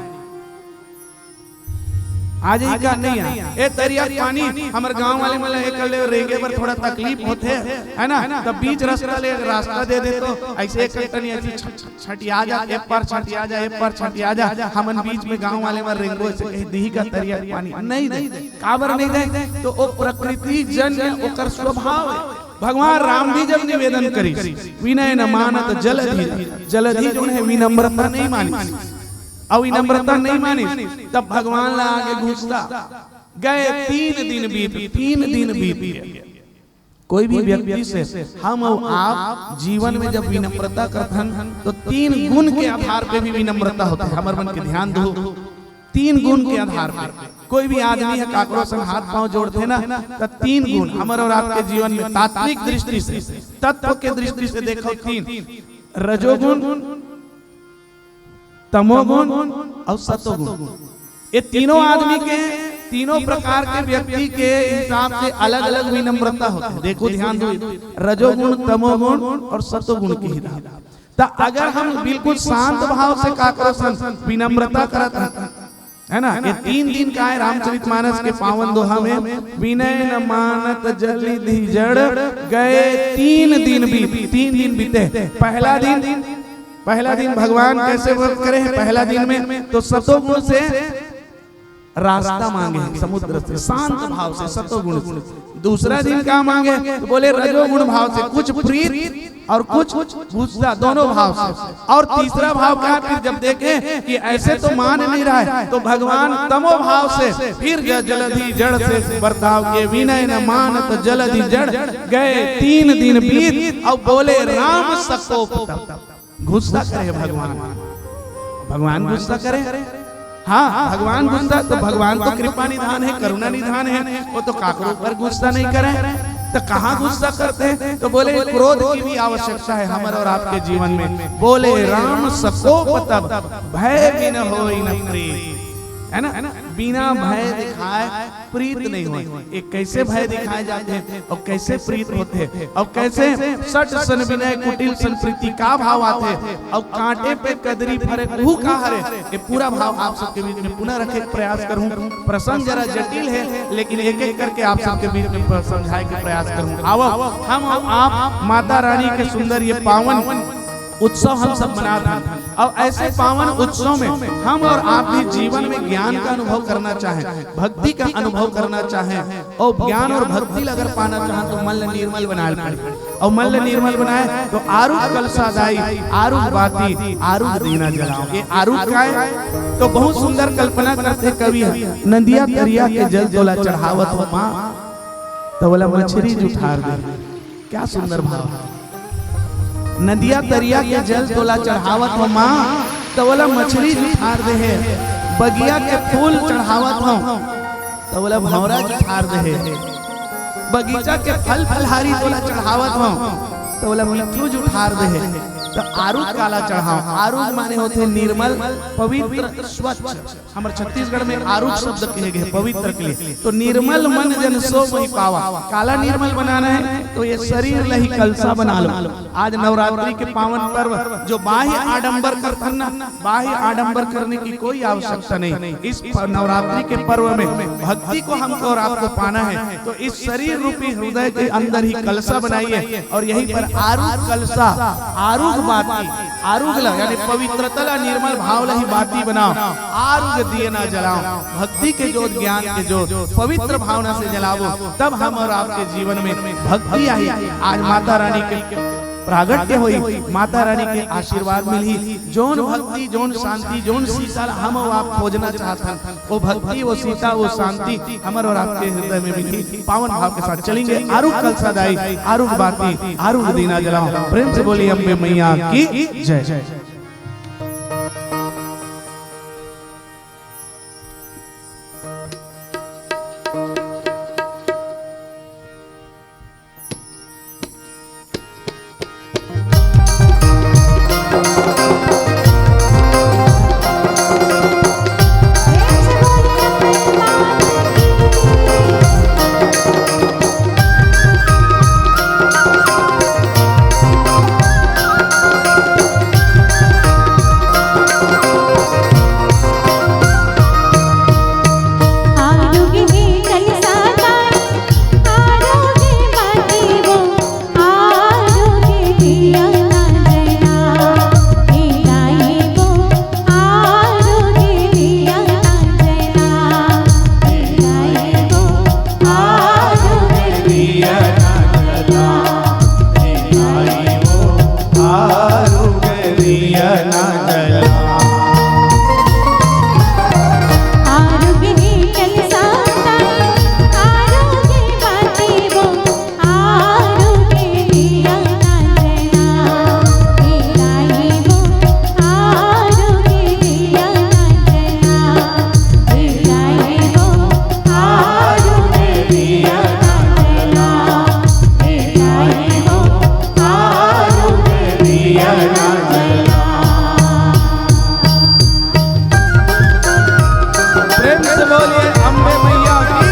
आ जाही का नहीं आ? ए तरिया के पानी, हमर गांव वाले मन ल ए कर ले रेंगे बर थोड़ा तकलीफ होथे, है ना? तब बीच रास्ता ले रास्ता दे दे तो ऐसे एक कनी ऐसे छ-, छ-, छटिया जा, ए पार छटिया जा, ए पार छटिया जा, हमन बीच में गांव वाले मन रेंगो, ऐसे कही दिही का तरिया के पानी? नहीं दे। काबर नहीं दे? तो ओ प्रकृति जन्य ओकर स्वभाव है। भगवान राम भी जब निवेदन करिस, "विनय न मानत जलधि", जलधि जोन है विनम्रता नहीं मानिस, अउ विनम्रता नहीं मानिस, तब भगवान ला आगे गुस्सा। गए तीन दिन बीत, तीन दिन बीत गए। कोई भी व्यक्ति से हम अउ आप जीवन में जब विनम्रता करथन, तो तीन गुण के आधार पे भी विनम्रता होथे। हमर मन के ध्यान दो, तीन गुण के आधार पे। कोई भी आदमी ह काकरो संग हाथ पांव जोड़थे ना, त तीन गुण हमर अउ आपके जीवन में तात्विक दृष्टि से, तत्व के दृष्टि से देखो, तीन, रजोगुण, तमोगुण अउ सतोगुण। ये तीनों आदमी के, तीनों प्रकार के व्यक्ति के हिसाब से अलग-अलग विनम्रता होथे। देखो, ध्यान दो, रजोगुण, तमोगुण अउ सतोगुण के हिसाब। त अगर हम बिल्कुल शांत भाव से काकरो सन विनम्रता करत हन, है ना? ये तीन दिन का है रामचरितमानस के पावन दोहा में, "विनय न मानत जलधि जड़, गए तीन दिन बीत।" तीन दिन बीते। पहला दिन, पहला दिन भगवान कैसे व्रत करे हैं? पहला दिन में तो सतोगुण से रास्ता मांगे हैं, समुद्र से, शांत भाव से, सतोगुण से। दूसरा दिन का मांगे? तो बोले रजोगुण भाव से, कुछ प्रीत और कुछ गुस्सा, दोनों भाव से। और तीसरा भाव का, फिर जब देखे कि ऐसे तो मान नहीं रहा है, तो भगवान तमो भाव से फिर ज-, जलधि जड़ से बर्ताव किए, "विनय न मानत जलधि जड़, गए तीन दिन बीत।" और बोले राम सकोप तप। गुस्सा करे भगवान, भगवान गुस्सा करे? हाँ, भगवान गुस्सा तो भगवान तो कृपा निधान है, करुणा निधान है, वो तो काकरो पर गुस्सा नहीं करे। तो कहाँ गुस्सा करते हैं? तो बोले क्रोध की भी आवश्यकता है हमर और आपके जीवन में। बोले राम सकोप तप, भय बिन होई न प्रीत, है ना? बिना भय दिखाए प्रीत नहीं होय। ये कैसे भय दिखाए जाथे अउ कैसे प्रीत होथे अउ कैसे सट सन विनय कुटिल सन प्रीति का भाव आथे अउ कांटे पे कदरी फरे उहू का हरे, ये पूरा भाव आप सबके बीच में पुनः रखे के प्रयास करूं। प्रसंग जरा जटिल है, लेकिन एक एक करके आप सबके बीच में प-, समझाए के प्रयास करूं। आवो, हम अउ आप माता रानी के सुंदर ये पावन उत्सव हम सब मनात हन। अउ ऐसे पावन उत्सव में हम अउ आप भी जीवन में ज्ञान का अनुभव करना चाहें, भक्ति का अनुभव करना चाहें, अउ ज्ञान अउ भक्ति ला अगर पाना चाहें तो मन ला निर्मल बनाए पड़े। अउ मन ला निर्मल बनाए तो आरुग कलसा दाई, आरुग बाती, आरुग दीना जलाओ। ये आरुग का है? तो बहुत सुंदर कल्पना करथे कवि ह, "नदिया तरिया के जल तोला चढ़ावत हो माँ, त ओला मछरी जुठार दे।" क्या सुंदर भाव है। नदिया तरिया के जल तोला चढ़ावत हो माँ, त ओला मछरी जुठार दे हे। बगिया के फूल चढ़ावत हो, त ओला भौंरा जुठार दे हे। बगीचा के फल फलहारी तोला चढ़ावत हो, त ओला मिट्ठू जुठार दे हे। त आरुग काला चढ़ाओ। आरुग माने होथे निर्मल, पवित्र, स्वच्छ। हमर छत्तीसगढ़ में आरुग शब्द कहे गए पवित्र के लिए। तो निर्मल मन जन सो मोहि पावा। काला निर्मल बनाना है तो ये शरीर ला ही कलसा बना लो। आज नवरात्रि के पावन पर्व, जो बाह्य आडंबर करथन ना, बाह्य आडंबर करने की कोई आवश्यकता नहीं। इस प-, नवरात्रि के पर्व में भक्ति को हमको और आपको पाना है, तो इस शरीर रूपी हृदय के अंदर ही कलसा बनाइए और यहीं पर आरुग कलसा, आरुग बाती, आरुग ला, यानी पवित्रता ला, निर्मल भाव ला ही बाती बनाओ, आरुग दिए ना जलाओ। भक्ति के जोत, ज्ञान के जोत, पवित्र भावना से जलावो, तब हम और आपके जीवन में भक्ति आई। आज माता रानी के प्रागट्य होई, माता रानी के आशीर्वाद मिलही। जोन भक्ति, जोन शांति, जोन सीता ला हम और आप खोजना चाहत हन, वो भक्ति, वो सीता, वो शांति हमर और आपके हृदय में मिलही। पावन भाव के साथ चलेंगे। आरुग कलसा दाई, आरुग बाती, आरुग दीना जलाओ। प्रेम से बोलिए अम्बे मैया की जय। प्रेम से बोलिए अम्बे मैया की।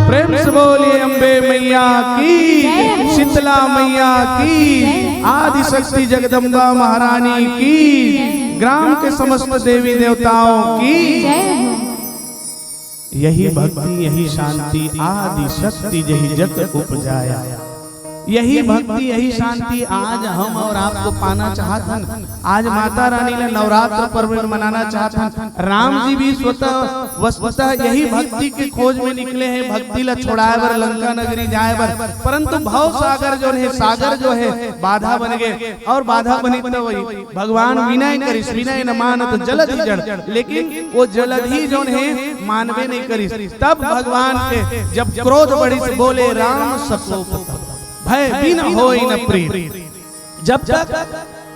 प्रेम से बोलिए अम्बे मैया की, शीतला मैया की, आदिशक्ति जगदम्बा महारानी की, ग्राम के समस्त देवी देवताओं की। यही भक्ति, यही शांति, आदिशक्ति जही जग उपजाया। यही भक्ति, यही शांति आज हम और आपको पाना चाहत हन। आज माता रानी ला नवरात्र पर्व में मनाना चाहत हन। राम जी भी स्वतः, वस्तुतः यही भक्ति के खोज में निकले हैं, भक्ति ला छोड़ाए बर, लंका नगरी जाए बर, परंतु भव सागर जो है, सागर जो है, बाधा बन गए। और बाधा बने तो वही भगवान विनय करिस, विनय न मानत जलधि जड़, लेकिन वो जलधि जोन है मानवे नहीं करिस। तब भगवान के जब क्रोध बढ़िस, बोले राम सकोप तप, भय बिन होई न प्रीत। जब तक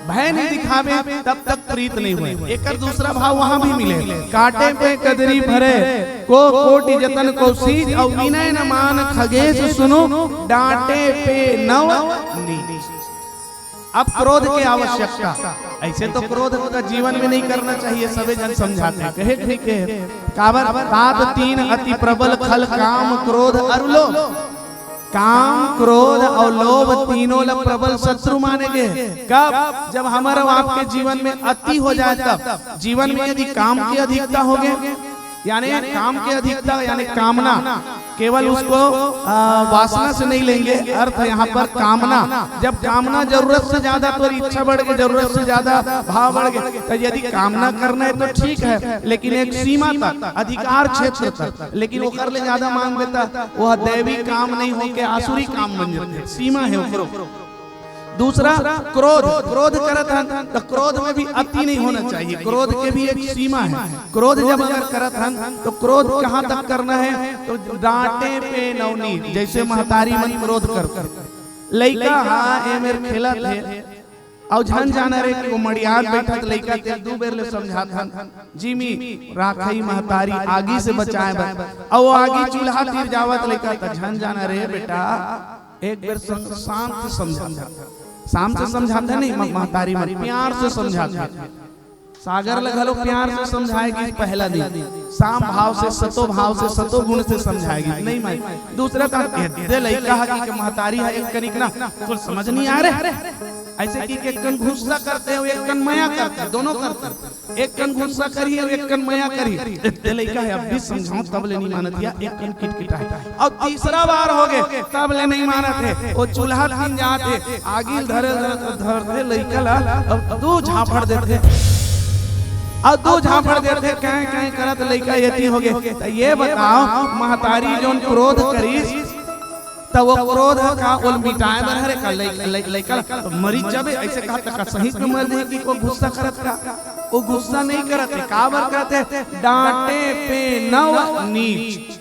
भय नहीं दिखावे तब तक प्रीत नहीं होय। एकर दूसरा भाव वहां भी मिले, काटे पे कदरी भरे को कोटि जतन को सीज, और विनय न मान खगेश सुनु, डांटे पे नव नीच। अब क्रोध की आवश्यकता, ऐसे तो क्रोध का जीवन में नहीं करना चाहिए, सभी जन समझाते हैं, कहे ठीक है। काबर? तात तीन अति प्रबल खल काम क्रोध अरु लोभ। काम, क्रोध अउ लोभ तीनों ला प्रबल शत्रु माने गे। कब? जब हमर अउ आपके जीवन में अति हो जाए तब। जीवन में यदि काम के अधिकता होगे, यानी काम के अधिकता यानी कामना, केवल उसको, आ, वासना से नहीं लेंगे, अर्थ यहाँ पर कामना। जब कामना जरूरत से ज्यादा, तोर इच्छा बढ़ गे, जरूरत से ज्यादा भाव बढ़ गे, तो यदि कामना करना है तो ठीक है, लेकिन एक सीमा तक, अधिकार क्षेत्र तक, लेकिन ओकर ले ज्यादा मांग लेता, वो दैवी काम नहीं होके आसुरी काम बन जाथे। सीमा है ओकरो। दूसरा, क्रोध। क्रोध करत हन तो क्रोध में भी अति नहीं होना चाहिए, क्रोध के भी एक सीमा है। क्रोध जब अगर करत हन तो क्रोध कहाँ तक करना है? तो डांटे पे नवनीत, जैसे महतारी मन क्रोध करत हे। लइका हा ए मेर खेलत हे, अउ झन जाना रे कि वो मड़ियात बैठत लइका, तेला दू बेर ले समझात हन, जिमी, राखई महतारी आगी से बचाए बर, अउ वो आगी चूल्हा तीर जावत लइका, त झन जाना रे बेटा, एक बेर सं-, शांत समझात हे। शांत से समझात हे नहीं, म-, महतारी मन प्यार से समझात हे। सागर ल घलो प्यार से समझाए गिस पहला दिन, साम भाव से, सतो भाव से, सतो गुण से समझाए गिस। नहीं माई, दूसरा काम, एदे लइका हा कि के महतारी हा एक कनिक ना, कुल समझ नहीं आ रहे। ऐसे कि एक कन गुस्सा करथे, एक कन मया करथे, दोनों करथे। एक कन गुस्सा करही अउ एक कन मया करही। एदे लइका हा, अब भी समझाओ तब ले नहीं मानत हे, एक कन किटकिटाए। अउ तीसरा बार होगे, तब ले नहीं मानत हे। वो चूल्हा तीर जात हे, आगी ल धरे, धरे, धरथे लइका ला, अउ दू झापड़ देथे। अउ दू झापड़ देथे, कांय, कांय करत लइका एती होगे। त ये बताओ, महतारी जोन क्रोध करिस, त वो क्रोध ह का ओल मिटाए बर हरे का? लइ-, लइ-, लइका ला तो मरी जाबे, ऐसे कहा त का सही में मर जाही कि वो गुस्सा करत का? वो गुस्सा नहीं करत हे, काबर करत हे? डांटे पे नव नीच।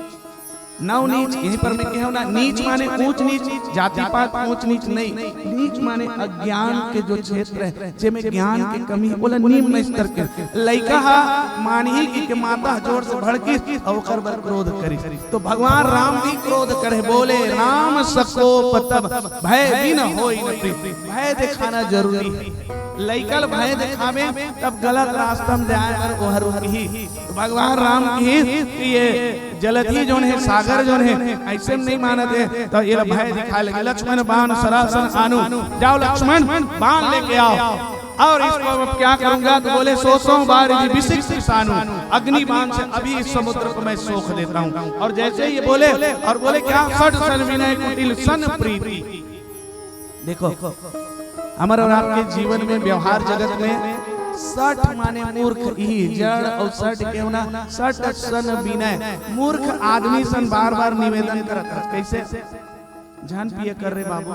नव नीच, यहीं पर मैं कहूँ ना, नीच माने ऊंच नीच, जाति पात ऊंच नीच नहीं। नीच माने अज्ञान के जो क्षेत्र है, जेमे ज्ञान के कमी, ओला निम्न स्तर के। लइका हा मानही कि के माता जोर से भड़किस अउ ओकर बर क्रोध करिस। तो भगवान राम भी क्रोध करे, बोले, "राम सकोप तब, भय बिन होई न प्रीत।" भय दिखाना जरूरी है। लइका ल भय दिखाबे, तब गलत रास्ता में जाए बर ओहर रुकही। तो भगवान राम कहिस कि ये जलधि जोन हे, सागर जोन हे, ऐसे में नहीं मानत हे, तो ये ला भय दिखाए लगे। लक्ष्मण बाण सरासन आनु, जाओ लक्ष्मण, बाण लेके आओ। और इसको अब क्या करूंगा? तो बोले, "सौ सौ बार यदि विषिक्त सानु, अग्नि बाण से अभी इस समुद्र को मैं सोख देता हूँ।" और जैसे ही ये बोले, और बोले क्या? "षट सन विनय कुटिल सन प्रीति।" देखो, हमर अउ आपके जीवन में, व्यवहार जगत में, षट माने मूर्ख, इही जड़ अउ षट के होना, षट सन विनय, मूर्ख आदमी सन बार बार निवेदन करत हे। कैसे? "झन पिए कर रे बाबू,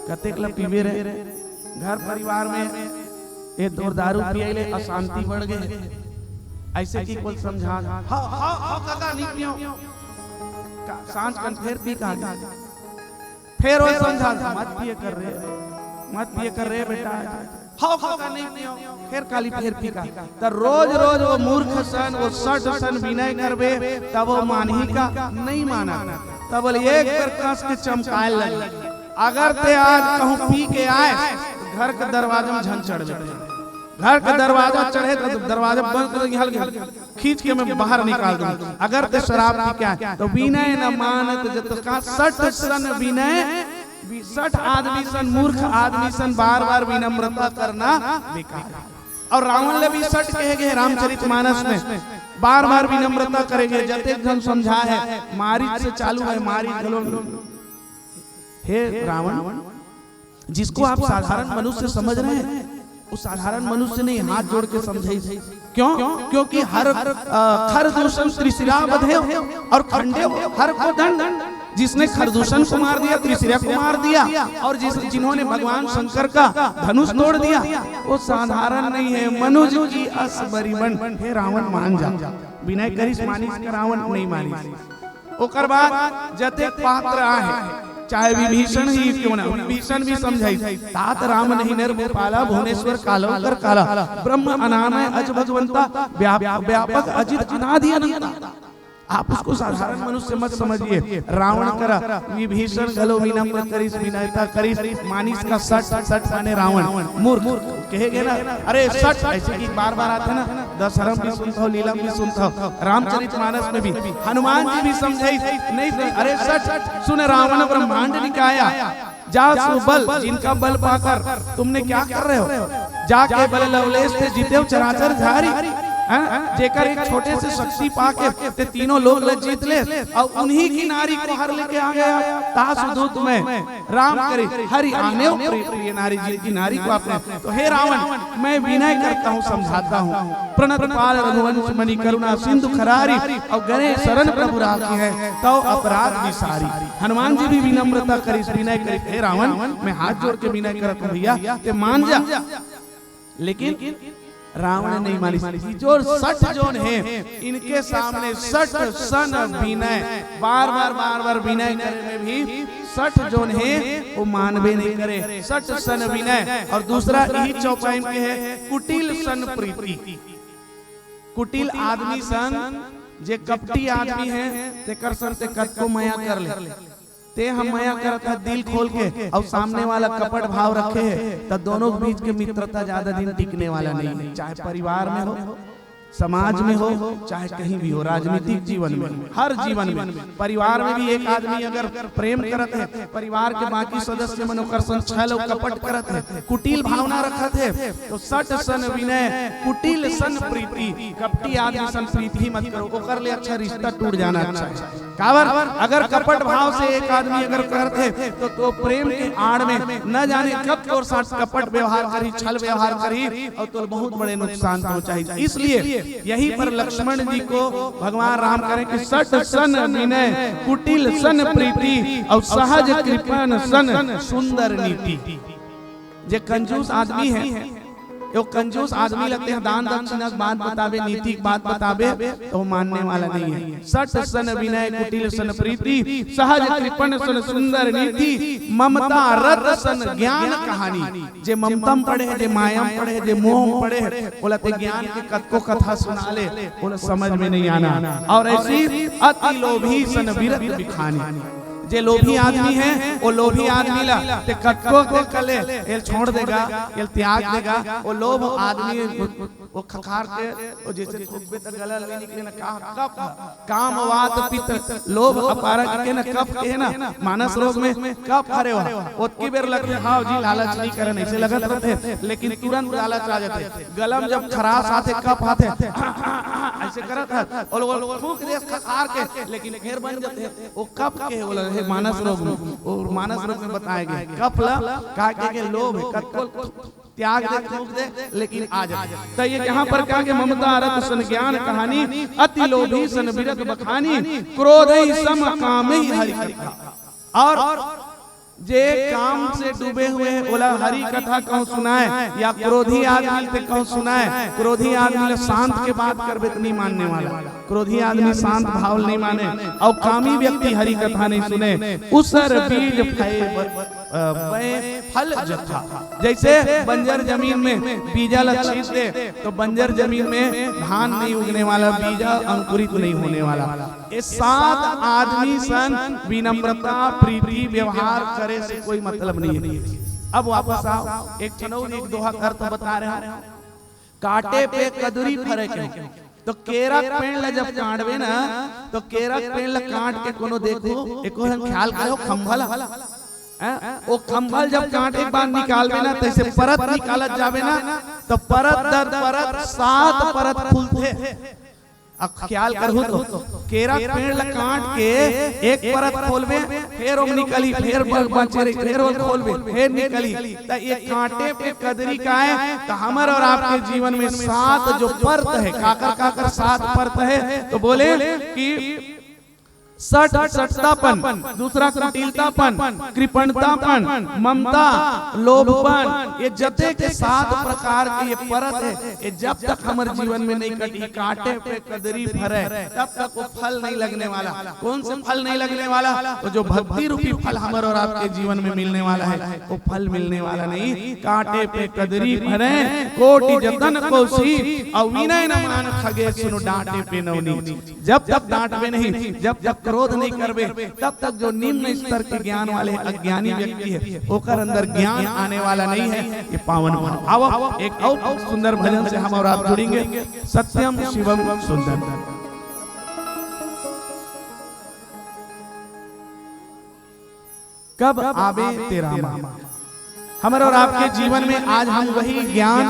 कतेक ल पीबे रे, घर परिवार में ए तोर दारू पिए ले अशांति बढ़ गे।" ऐसे कि कोई समझा, "हाँ, हाँ, हाँ, काका, नहीं पियो।" का-, सांझ कन फेर पी का, फेर वो समझा, "मत पिए कर रे, मत पिए कर रे बेटा, हाँ, काका, नहीं पियो।" फेर काली फेर पी का। त रोज रोज वो मूर्ख सन, वो षट सन विनय करबे, तब वो मानही का? नहीं माना। तब बोले, "एक बेर कस के चमकाए लगे, अगर ते आज कहूँ पी के आए, घर के दरवाजा में झन चढ़बे।" घर के दरवाजा चढ़े तो दरवाजा बंद कर, हल खींच के मैं बाहर निकाल दूं। अगर ते शराब पी के आए तो विनय न मानत जत का, षट सन विनय, षट आदमी सन, मूर्ख आदमी सन बार बार विनम्रता करना बेकार। और रावण ले भी षट कहे गे रामचरित मानस में, बार बार विनम्रता करे गे, जतेक झन समझा हे, मारीच से चालू हे, मारीच घलो। हे रावण, जिसको आप साधारण मनुष्य समझ रहे हैं, वो साधारण मनुष्य नहीं, हाथ जोड़ के समझाइस। क्यों? क्योंकि हर, अ, खर दूषण त्रिशिरा बधेउ अउ खंडेउ हर को दंड। जिसने खरदूषण को मार दिया, त्रिशिरा को मार दिया, और जिस, जिन्होंने भगवान शंकर का धनुष तोड़ दिया, वो साधारण नहीं है, मनुज की अस बरी बन। हे रावण, मान जा। विनय करिस, मानिस का रावण? नहीं मानिस। ओकर बाद जतेक पात्र आहे, चाहे विभीषण ही क्यों ना, विभीषण भी समझाइस, "तात राम नहीं नर भूपाला, भुवनेश्वर कालो कर काला, ब्रह्म अनामय अज भगवंता, व्याप-, व्यापक अजित अनादि अनंता।" आप उसको साधारण मनुष्य मत समझिए। रावण करा विभीषण घलो विनम्र करिस, विनयता करिस, मानिस का षट, षट माने रावण, मूर्ख कहे गे ना। अरे षट, ऐसे कि बार बार आथे ना, दशहरा भी सुनथव, लीला भी सुनथव, रामचरित मानस में भी हनुमान जी भी समझाई, नहीं सुन, अरे सठ सुन रावण ब्रह्मांड निकाया, जा सु बल जिनका बल पाकर तुमने क्या कर रहे हो, जाके बल लवलेश ते जीतेव चराचर धारी, हैं? जेकर एक छोटे से शक्ति पाके ते तीनों लोक ल जीत ले, अउ उन्हीं की नारी को हर लेके आ गया। तासु दूत मैं राम करे हरि आनेव प्रिय, प्रिय नारी, जिनकी नारी को आपने, तो हे रावण, मैं विनय करता हूँ, समझाता हूँ। प्रणत पाल रघुवंश मणि करुणा सिंधु खरारी, अउ गए शरण प्रभु राखिहैं, तव अपराध विसारी। हनुमान जी भी विनम्रता करिस, विनय करिस, हे रावण, मैं हाथ जोड़ के विनय करत हूँ भैया, ते मान जा। लेकिन रावण नहीं मानिस। ये जो सठ जोन हे, इनके सामने सठ सन विनय, बार बार बार बार विनय करे में भी सठ जोन हे, वो मानबे नहीं करे। सठ सन विनय। और दूसरा यही चौपाई के हे, कुटिल सन प्रीति। कुटिल आदमी सन, जे कपटी आदमी हे, तेकर सन ते कतको मया कर ले। ते ह मया करत हे दिल खोल के, अउ सामने वाला कपट भाव रखे हे, त दोनों के बीच के मित्रता ज्यादा दिन टिकने वाला नहीं है। चाहे परिवार में हो, समाज में हो, चाहे कहीं भी हो, राजनीतिक जीवन में हो, हर जीवन में, परिवार में भी एक आदमी अगर प्रेम करत हे, परिवार के बाकी सदस्य मन ओकर संग छल अउ कपट करत हे, कुटिल भावना रखत हे, तो सट सन विनय, कुटिल सन प्रीति, कपटी आदमी सन प्रीति ही मत करो, ओकर ले अच्छा रिश्ता टूट जाना अच्छा है। काबर, अगर कपट भाव से एक आदमी अगर करत हे, तो, तो प्रेम के आड़ में न जाने कब तोर साथ कपट व्यवहार करही, छल व्यवहार करही, अउ तोर बहुत बड़े नुकसान पहुंचाही। इसलिए यहीं पर लक्ष्मण जी को भगवान राम कहे कि सट सन विनय, कुटिल सन प्रीति, अउ सहज कृपण सन सुंदर नीति। जे कंजूस आदमी हे, वो कंजूस आदमी ला तें दान दक्षिणा के बात बताबे, नीति के बात बताबे, तो वो मानने वाला नहीं है। सट सन विनय, कुटिल सन प्रीति, सहज कृपण सन सुंदर नीति, ममता रत सन ज्ञान कहानी। जे ममता में पड़े हे, जे माया में पड़े हे, जे मोह में पड़े हे, ओला तें ज्ञान के कतको कथा सुना ले, ओला समझ में नहीं आना। और ऐसी अति लोभी सन विरत बिखानी। जे लोभी आदमी हे, वो लोभी आदमी ला तें कतको तें कले, एल छोड़ देगा, एल त्याग देगा, वो लोभ आदमी, वो खखार के, वो जैसे थूकबे त गला ले निकले ना, का कफ, काम वात पित्त, लोभ अपारग के ना कफ के ना, मानस रोग में कफ हरे हो। ओतकी बेर लगथे, हाँ जी, लालच नहीं करन, ऐसे लगत रहथे, लेकिन तुरंत लालच आ जाथे। गला में जब खराश आथे, कफ आथे, ऐसे करत हे, और वो थूक दे खखार के, लेकिन फेर बन जाथे। वो कफ के हे, बोला हे मानस रोग में, वो मानस रोग में बताए गए कफ ला, का के, के लोभ हे, कतको त्याग दे, थूक दे, लेकिन आ जाथे। तो ये यहाँ पर कहा कि ममता रत सन ज्ञान कहानी, अति लोभी सन विरत बखानी, क्रोध ही सम काम ही हरि कथा। और जे काम से डूबे हुए हे, ओला हरि कथा कहूँ सुनाए, या क्रोधी आदमी से कहूँ सुनाए, क्रोधी आदमी ला शांत के बात करबे त नहीं मानने वाला। क्रोधी आदमी शांत भाव नहीं माने, और कामी व्यक्ति हरि कथा नहीं सुने। उसर बीज फय ब-, अ, बय फल जथा। जैसे बंजर जमीन में बीजा ला छींट दे, तो बंजर जमीन में धान नहीं उगने वाला, बीजा अंकुरित नहीं होने वाला। ये सात आदमी सन विनम्रता, प्रीति, व्यवहार करे से कोई मतलब नहीं है। अब वापस आओ, एक ठन अउ एक दोहा अर्थ बता रहे हैं। काटे पे कदुरी फरे के, तो केरा के पेड़ ला जब काटबे ना, तो केरा के पेड़ ला काट के कोनो देखो, एको हम ख्याल करो खंभा ला, हैं? वो खंभा ला जब काटे के बाद निकालबे ना, तैसे परत निकालत जाबे ना, तो परत दर परत सात परत खुलथे। अब ख्याल करहू तो, केरा के पेड़ ला काट के एक परत खोलबे, फेर ओम निकली, फेर ब-, बचे रही, फेर ओम खोलबे, फेर निकली। त ये काटे पे कदरी काय, त हमर और आपके जीवन में सात जो परत हे, काकर काकर सात परत हे, तो बोले कि सट, सटतापन, दूसरा कुटिलतापन, कृपणतापन, ममता, लोभपन, ये जते के सात प्रकार के ये परत हे, ये जब तक हमर जीवन में नहीं कटही, काटे पे कदरी फरे, तब तक वो फल नहीं लगने वाला। कौन से फल नहीं लगने वाला? तो जो भक्ति रूपी फल हमर और आपके जीवन में मिलने वाला है, वो फल मिलने वाला नहीं। काटे पे कदरी फरे, कोटि जतन को सी, अउ विनय न मान खगे सुन डांटे पे नवनीत। जब तक डांटबे नहीं, जब तक क्रोध नहीं करबे, तब तक जो निम्न स्तर के ज्ञान वाले अज्ञानी व्यक्ति है, ओकर अंदर ज्ञान आने वाला नहीं है। ये पावन मन। आवो, एक और सुंदर भजन से हम और आप जुड़ेंगे। सत्यम शिवम सुंदर। कब आबे तेरा माँ। हमर और आपके जीवन में आज हम वही ज्ञान,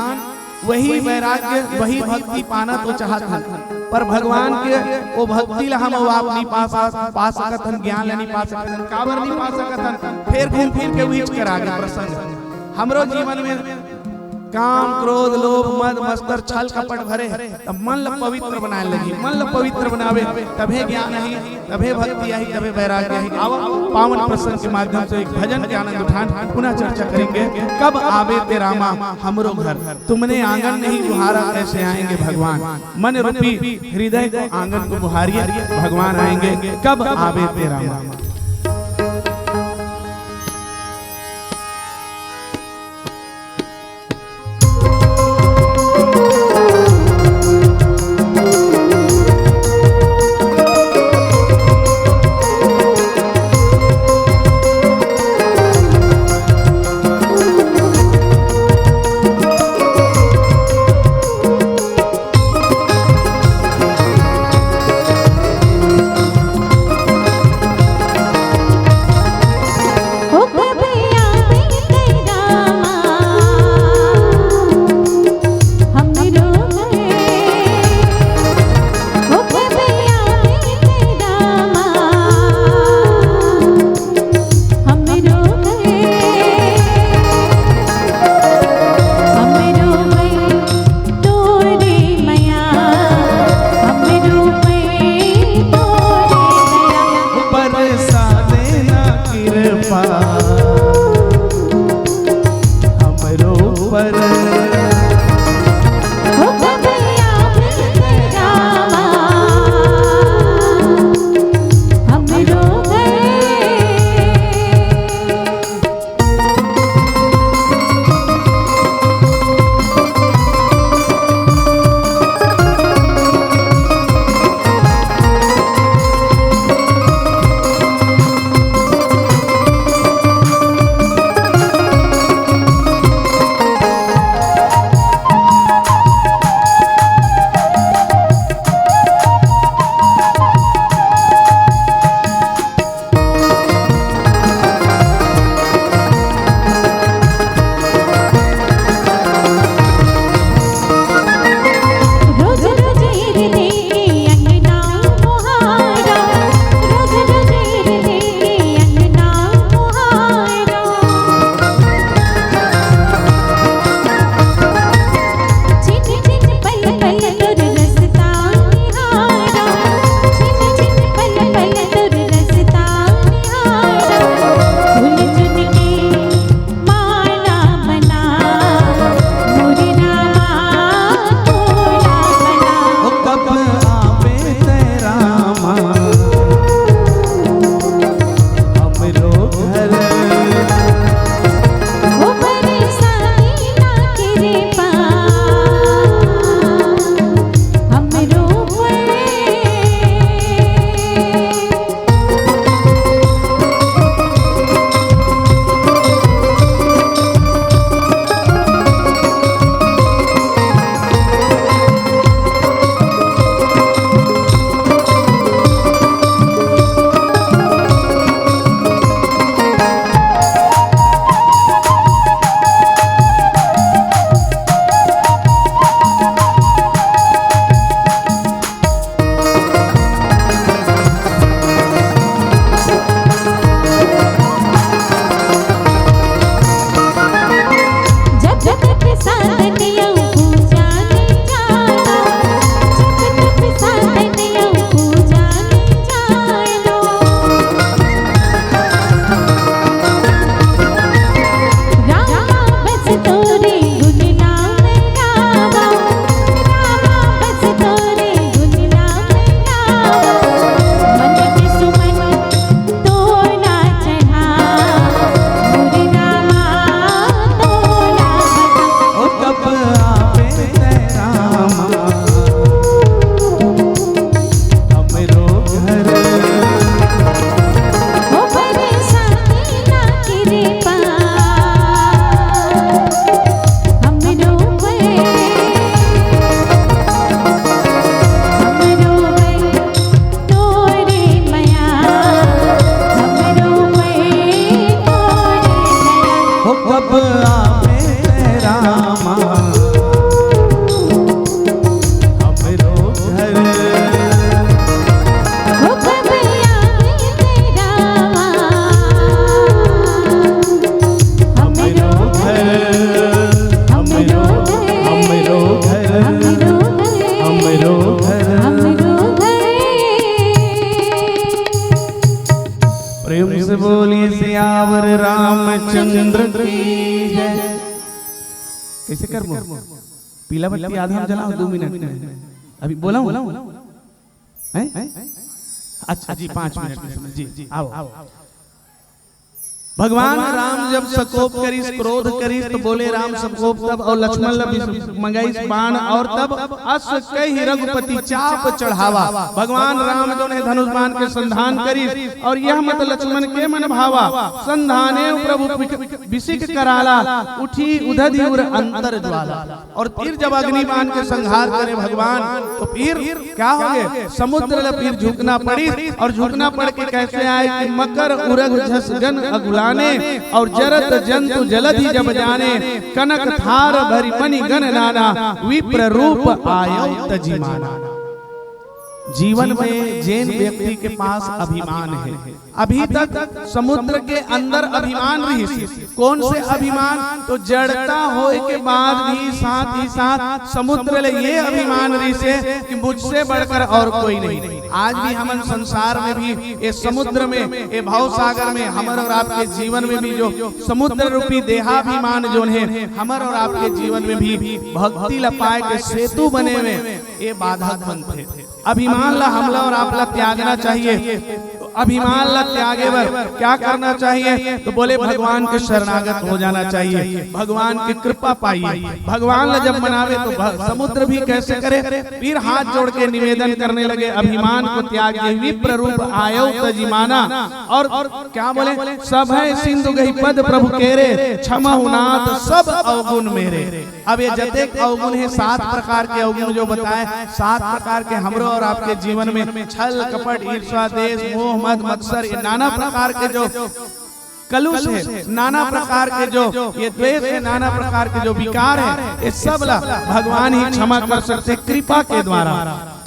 वही वैराग्य, वही भक्ति पाना तो चाहत हन, पर भगवान के वो भक्ति ला हम और आप नहीं पा सा-, पा सकत हन, ज्ञान ला नहीं पा सकत हन। काबर नहीं पा सकत हन? फिर घूम फिर के वही करा के प्रसंग। हमरो जीवन में काम, क्रोध, लोभ, मद, मत्सर, छल, कपट भरे हे, तब मन ल पवित्र बनाए लगी। मन ल पवित्र बनावे, तभे ज्ञान आही, तभे भक्ति आही, तभे वैराग्य आही। आवो, पावन प्रसंग के माध्यम से एक भजन के आनंद उठान, पुनः चर्चा करेंगे। कब आबे तेरा माँ हमरो घर, तुमने आंगन नहीं बुहारा, कैसे आएंगे भगवान? मन रूपी हृदय को, आंगन को बुहारिए, भगवान आएंगे। कब आबे तेरा माँ। ऐसे कर मोर पीला बत्ती आधा हम जलाओ दो मिनट में। अभी बोला हूँ? हैं? अच्छा जी, पाँच मिनट में जी, जी, आओ। भगवान राम जब सकोप करिस, क्रोध करिस, तो बोले राम सकोप तब, और लक्ष्मण ला विष मंगाइस बाण, और तब अस कहि रघुपति चाप चढ़ावा। भगवान राम जो है धनुष बाण के संधान करिस, और यह मत लक्ष्मण के मन भावा। संधाने प्रभु विक-, विसिक कराला, उठी उधधि उर अंतर ज्वाला। और फिर जब अग्नि बाण के संहार करे भगवान, तो फिर क्या हो गए? समुद्र ला फिर झुकना पड़ी, और झुकना पड़ के कैसे आए कि मकर उरग झस गन अगुलाने, और जरत जंतु जलधि जब जाने, कनक थार भरि मणि गन नाना, विप्र रूप आयो तजि माना। जीवन में जेन व्यक्ति के पास अभिमान है, अभी तक समुद्र के अंदर अभिमान रहिस। कौन से अभिमान? तो जड़ता होए के बाद भी साथ ही साथ समुद्र ले ये अभिमान रहिस कि मुझसे बढ़कर और कोई नहीं। आज भी हमन संसार में भी, ये समुद्र में, ये भव सागर में, हमर और आपके जीवन में भी जो समुद्र रूपी देहाभिमान जोन है, हमर और आपके जीवन में भी भक्ति ला पाए के सेतु बने में ये बाधक बनथे। अभिमान ला हमला और आपला त्यागना चाहिए। तो अभिमान ला त्यागे बर क्या करना चाहिए? तो बोले भगवान के शरणागत हो जाना चाहिए, भगवान की कृपा पाइए। भगवान ला जब मनावे तो भ-, समुद्र भी कैसे करे? फिर हाथ जोड़ के निवेदन करने लगे, अभिमान को त्याग के विप्र रूप आयो तजि माना। और क्या बोले? सभय सिंधु गहि पद प्रभु केरे, क्षमहु नाथ सब अवगुण मेरे। अब ये जतेक अवगुण है, सात प्रकार के अवगुण जो बताए, सात प्रकार के हमरो और आपके जीवन में छल, कपट, ईर्ष्या, द्वेष, मोह, मद, मत्सर, ये नाना प्रकार के जो कलुष है, नाना प्रकार के जो ये द्वेष है, नाना प्रकार के जो विकार है, ये सब ला भगवान ही क्षमा कर सकते कृपा के द्वारा।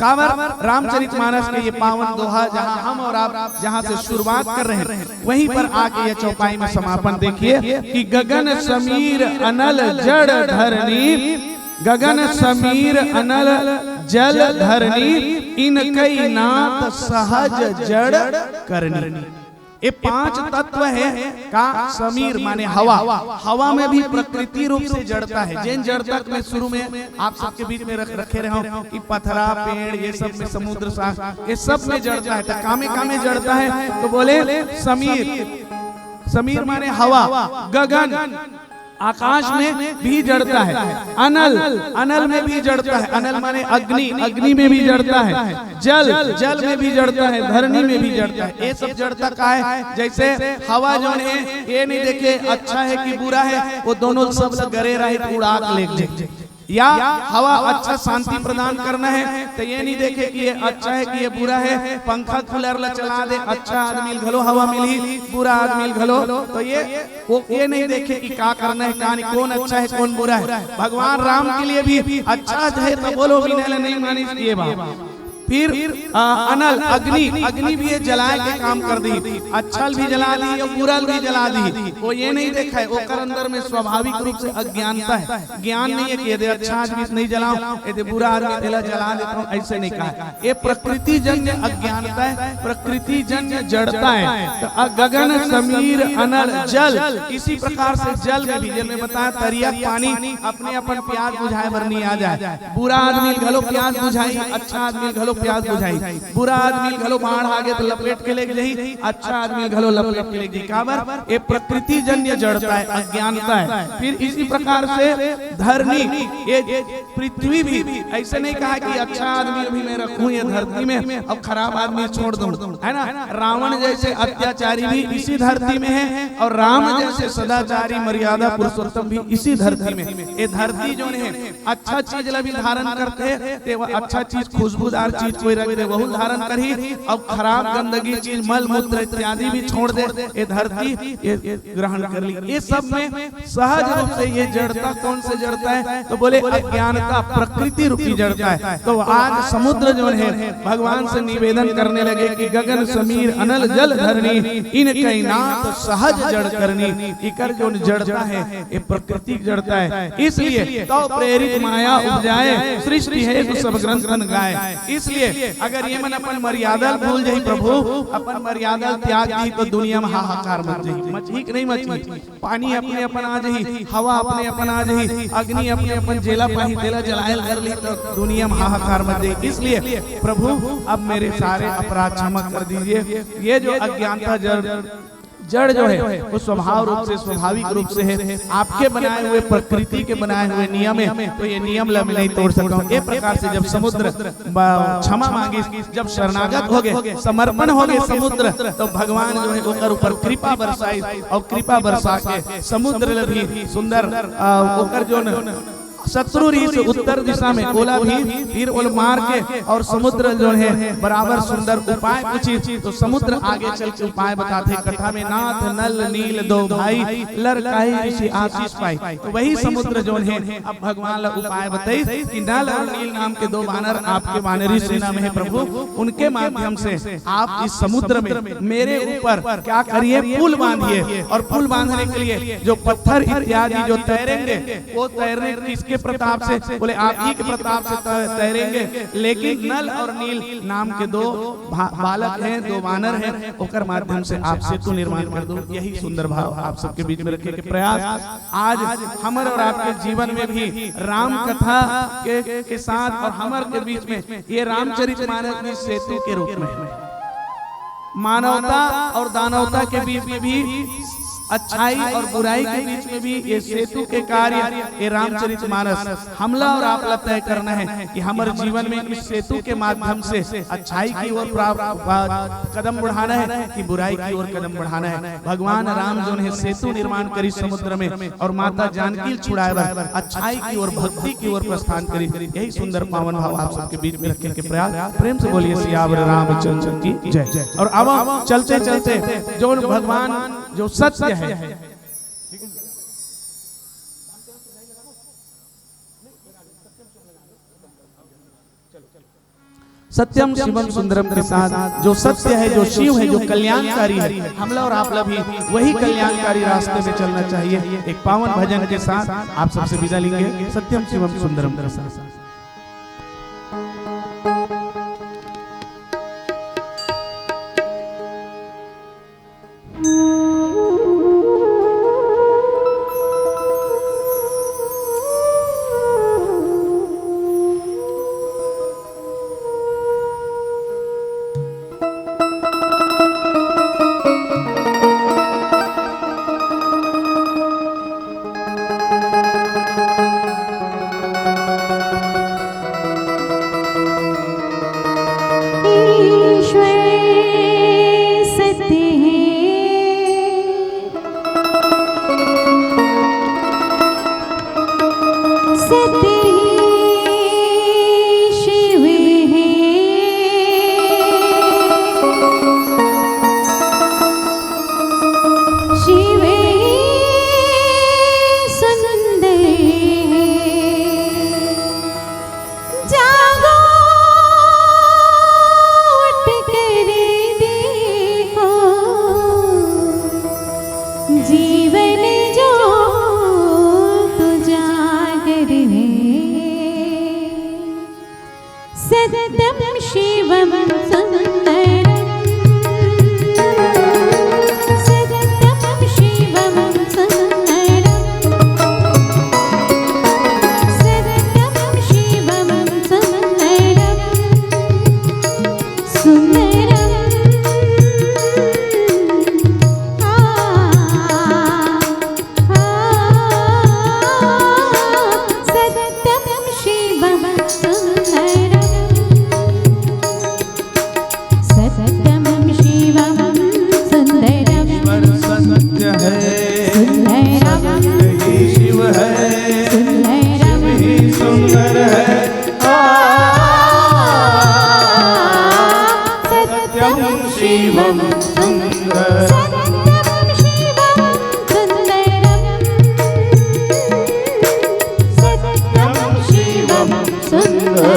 काबर? रामचरितमानस के ये पावन दोहा, जहाँ हम और आप जहाँ से शुरुआत कर रहे हैं, वहीं पर आके ये चौपाई में समापन। देखिए कि गगन समीर अनल जड़ धरनी, गगन समीर अनल जल धरनी, इनकई नाथ सहज जड़ करनी। ये पांच तत्व है का? समीर माने हवा। हवा में भी प्रकृति रूप से जड़ता है। जेन जड़ता मैं शुरू में आप सबके बीच में रख, रखे रहे हूँ कि पथरा, पेड़, ये सब में, समुद्र सा, ये सब में जड़ता है। तो कामे कामे जड़ता है, तो बोले समीर। समीर माने हवा, गगन, आकाश में भी जड़ता है। अनल, अनल में भी जड़ता है। अनल माने अग्नि, अग्नि में भी जड़ता है। जल, जल में भी जड़ता है, धरनी में भी जड़ता है। ये सब जड़ता का है? जैसे हवा जो है, ये नहीं देखे अच्छा है कि बुरा है, वो दोनों सब गरे रहित उड़ा के ले जाए। या हवा अच्छा शांति प्रदान करना है, तो ये नहीं देखे कि ये अच्छा है कि ये बुरा है। पंखा कूलर ला चला दे, अच्छा आदमी घलो हवा मिली, बुरा आदमी घलो। तो ये वो ये नहीं देखे कि का करना है, का नहीं, कौन अच्छा है, कौन बुरा है। भगवान राम के लिए भी अच्छा है तो बोलो, विनय ला नहीं मानिस ये बात। फिर आ, अनल अग्नि, अग्नि भी ये जलाए के काम कर दी, अच्छा भी जला दी और बुरा भी जला दी। वो ये नहीं देखा है, ओकर अंदर में स्वाभाविक रूप से अज्ञानता है, ज्ञान नहीं है कि यदि अच्छा आदमी नहीं जलाऊं, यदि बुरा आदमी तेला जला देता हूँ, ऐसे नहीं कहा। ये प्रकृति जन्य अज्ञानता है, प्रकृति जन्य जड़ता है। तो अ, गगन समीर अनल जल, इसी प्रकार से जल में भी, जल में बताया तरिया पानी अपने अपन प्यास बुझाए बर नहीं आ जाए। बुरा आदमी घलो प्यास बुझाई, अच्छा आदमी घलो प्यास बुझाई। बुरा आदमी घलो बाढ़ आगे तो लपेट के लेके जाही, अच्छा आदमी घलो लपेट के लेके जाही। काबर? ये प्रकृति जन्य जड़ता है, अज्ञानता है। फिर इसी प्रकार से धरनी, ये पृथ्वी भी ऐसे नहीं कहा कि अच्छा आदमी अभी मैं रखूं ये धरती में, अब खराब आदमी छोड़ दूं, है ना? रावण जैसे अत्याचारी भी इसी धरती में है, और राम जैसे सदाचारी मर्यादा पुरुषोत्तम भी इसी धरती में। ये धरती जो है, अच्छा चीज ला भी धारण करथे, ते वो अच्छा चीज, खुशबूदार चीज कोई रख दे, वहू धारण करही, और खराब गंदगी चीज, मल मूत्र इत्यादि भी छोड़ दे, ये धरती ये ग्रहण कर ली। ये सब में सहज रूप से ये जड़ता, कौन से जड़ता है? तो बोले अज्ञानता, प्रकृति रूपी जड़ता है। तो आज समुद्र जो है, भगवान से निवेदन करने लगे कि गगन समीर अनल जल धरनी, इनकई नाथ सहज जड़ करनी। इकर जो जड़ता है, ये प्रकृति जड़ता है। इसलिए तो प्रेरित माया उपजाए, सृष्टि हेतु सब ग्रंथन गाए। इसलिए इसलिए अगर ये मन अपन मर्यादा ल भूल जाही प्रभु, अपन मर्यादा ल त्याग दी तो दुनिया में हाहाकार मच जाही। मचही कि नहीं मचही? पानी अपने अपन आ जाही, हवा अपने अपन आ जाही, अग्नि अपने अपन जेला पाही तेला जलाए ल धर ली तो दुनिया में हाहाकार मच जाही। इसलिए प्रभु अब मेरे सारे अपराध क्षमा कर दीजिए। ये जो अज्ञानता जड़ जड़ जो है वो स्वभाव रूप से, स्वाभाविक रूप से है, आपके बनाए हुए, प्रकृति के बनाए हुए नियम है, तो ये नियम ला मैं नहीं तोड़ सकता हूँ। ये प्रकार से जब समुद्र ब-, क्षमा मांगी, जब शरणागत हो गए, समर्पण हो गए समुद्र, तो भगवान जो है ओकर ऊपर कृपा बरसाई और कृपा बरसा के समुद्र ला भी सुंदर, अ, ओकर जो न शत्रु रहिस उत्तर दिशा में, ओला भी तीर ओल मार के और समुद्र जो है बराबर सुंदर उपाय पूछिस, तो समुद्र आगे चल के उपाय बताथे कथा में, नाथ नल नील दो भाई, लर काई ऋषि आशीष पाई। तो वही समुद्र जो है अब भगवान ला उपाय बताइस कि नल और नील नाम के दो बानर आपके बानरी सेना में है प्रभु, उनके माध्यम से आप इस समुद्र में मेरे ऊपर क्या करिए, पुल बांधिए, और पुल बांधने के लिए जो पत्थर इत्यादि जो तैरेंगे, वो तैरने किसके प्रताप से? बोले, आप ही के प्रताप से तै-, तैरेंगे। लेकिन नल और नील नाम के दो भा-, बालक हैं, दो वानर हैं, ओकर माध्यम से आप सेतु निर्माण कर दो। यही सुंदर भाव आप सबके बीच में रखे के प्रयास आज हमर और आपके जीवन में भी राम कथा के, के साथ और हमर के बीच में ये रामचरित मानस भी सेतु के रूप में है। मानवता और दानवता के बीच में भी, अच्छाई और बुराई के बीच में भी ये सेतु के कार्य, ये रामचरित मानस हमला और आपला तय करना है कि हमर जीवन में इस सेतु के माध्यम से अच्छाई की ओर प्रा-, प्रा-, कदम बढ़ाना है कि बुराई की ओर कदम बढ़ाना है। भगवान राम जो है सेतु निर्माण करिस समुद्र में और माता जानकी ल छुड़ाए बर अच्छाई की ओर, भक्ति की ओर प्रस्थान करिस। यही सुंदर पावन भाव आप सबके बीच में रखने के प्रयास। प्रेम से बोलिए सियावर रामचंद्र की जय। और अब चलते चलते जो भगवान जो सत्य है, सत्यम शिवम सुंदरम के साथ जो सत्य है, जो शिव है, जो कल्याणकारी है, हमला और आपला भी वही कल्याणकारी रास्ते में चलना चाहिए। एक पावन भजन के साथ आप सबसे विदा लेंगे सत्यम शिवम सुंदरम के साथ। ईश्वर सत्य है, सत्य ही शिव है, शिव ही सुंदर है। जागो उठ कर देखो, जीवन जो उजागर है। सत्यम शिवम सुंदरम, सत्यम शिवम सुंदरम, सत्यम शिवम सुंदरम, सुंदरम। आ, आ, सत्यम शिवम सुंदरम, सत्यम शिवम सुंदरम। ईश्वर सत्य है, सुंदरम। सत्य ही शिव है, सुंदरम। शिव ही सुंदर है। आ, सत्यम शिवम सुंदरम, सत्यम शिवम सुंदरम, सत्यम शिवम सुंदरम।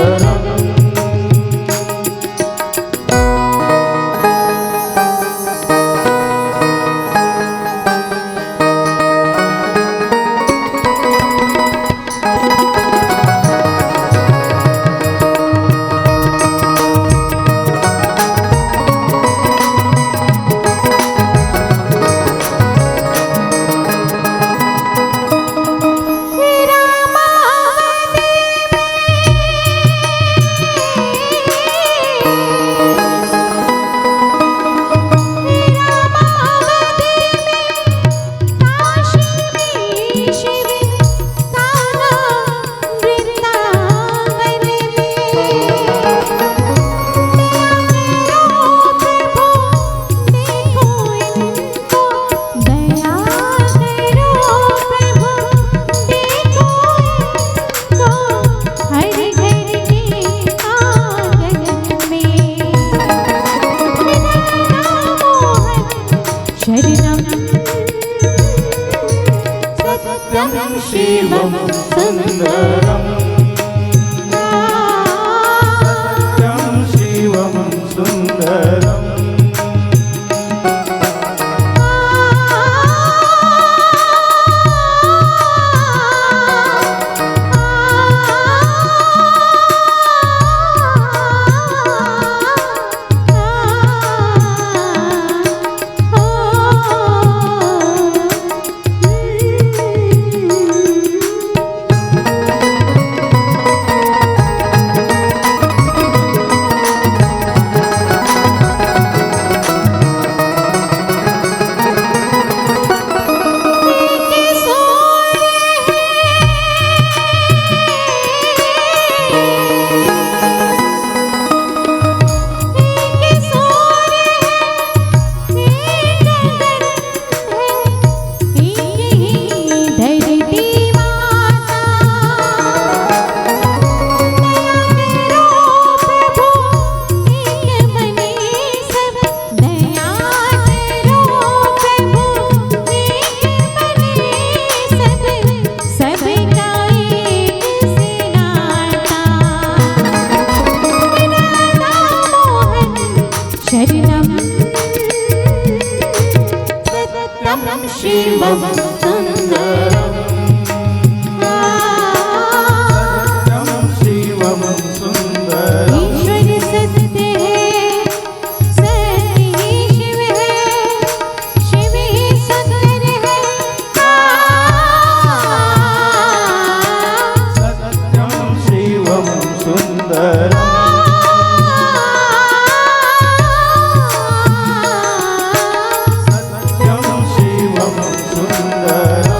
सुंदरम। ईश्वर सत्य है, सत्य ही शिव है, शिव ही सुंदर है। आ, सत्यम शिवम सुंदरम। सत्यम शिवम सुंदरम।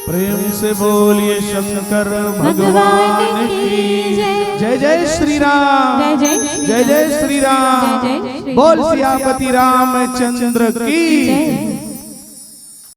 प्रेम से बोलिए शंकर भगवान की जय। जय जय श्री राम। जय जय श्री जय जय राम। श्री राम। जय जय श्री बोल राम। सियापति रामचंद्र की जय।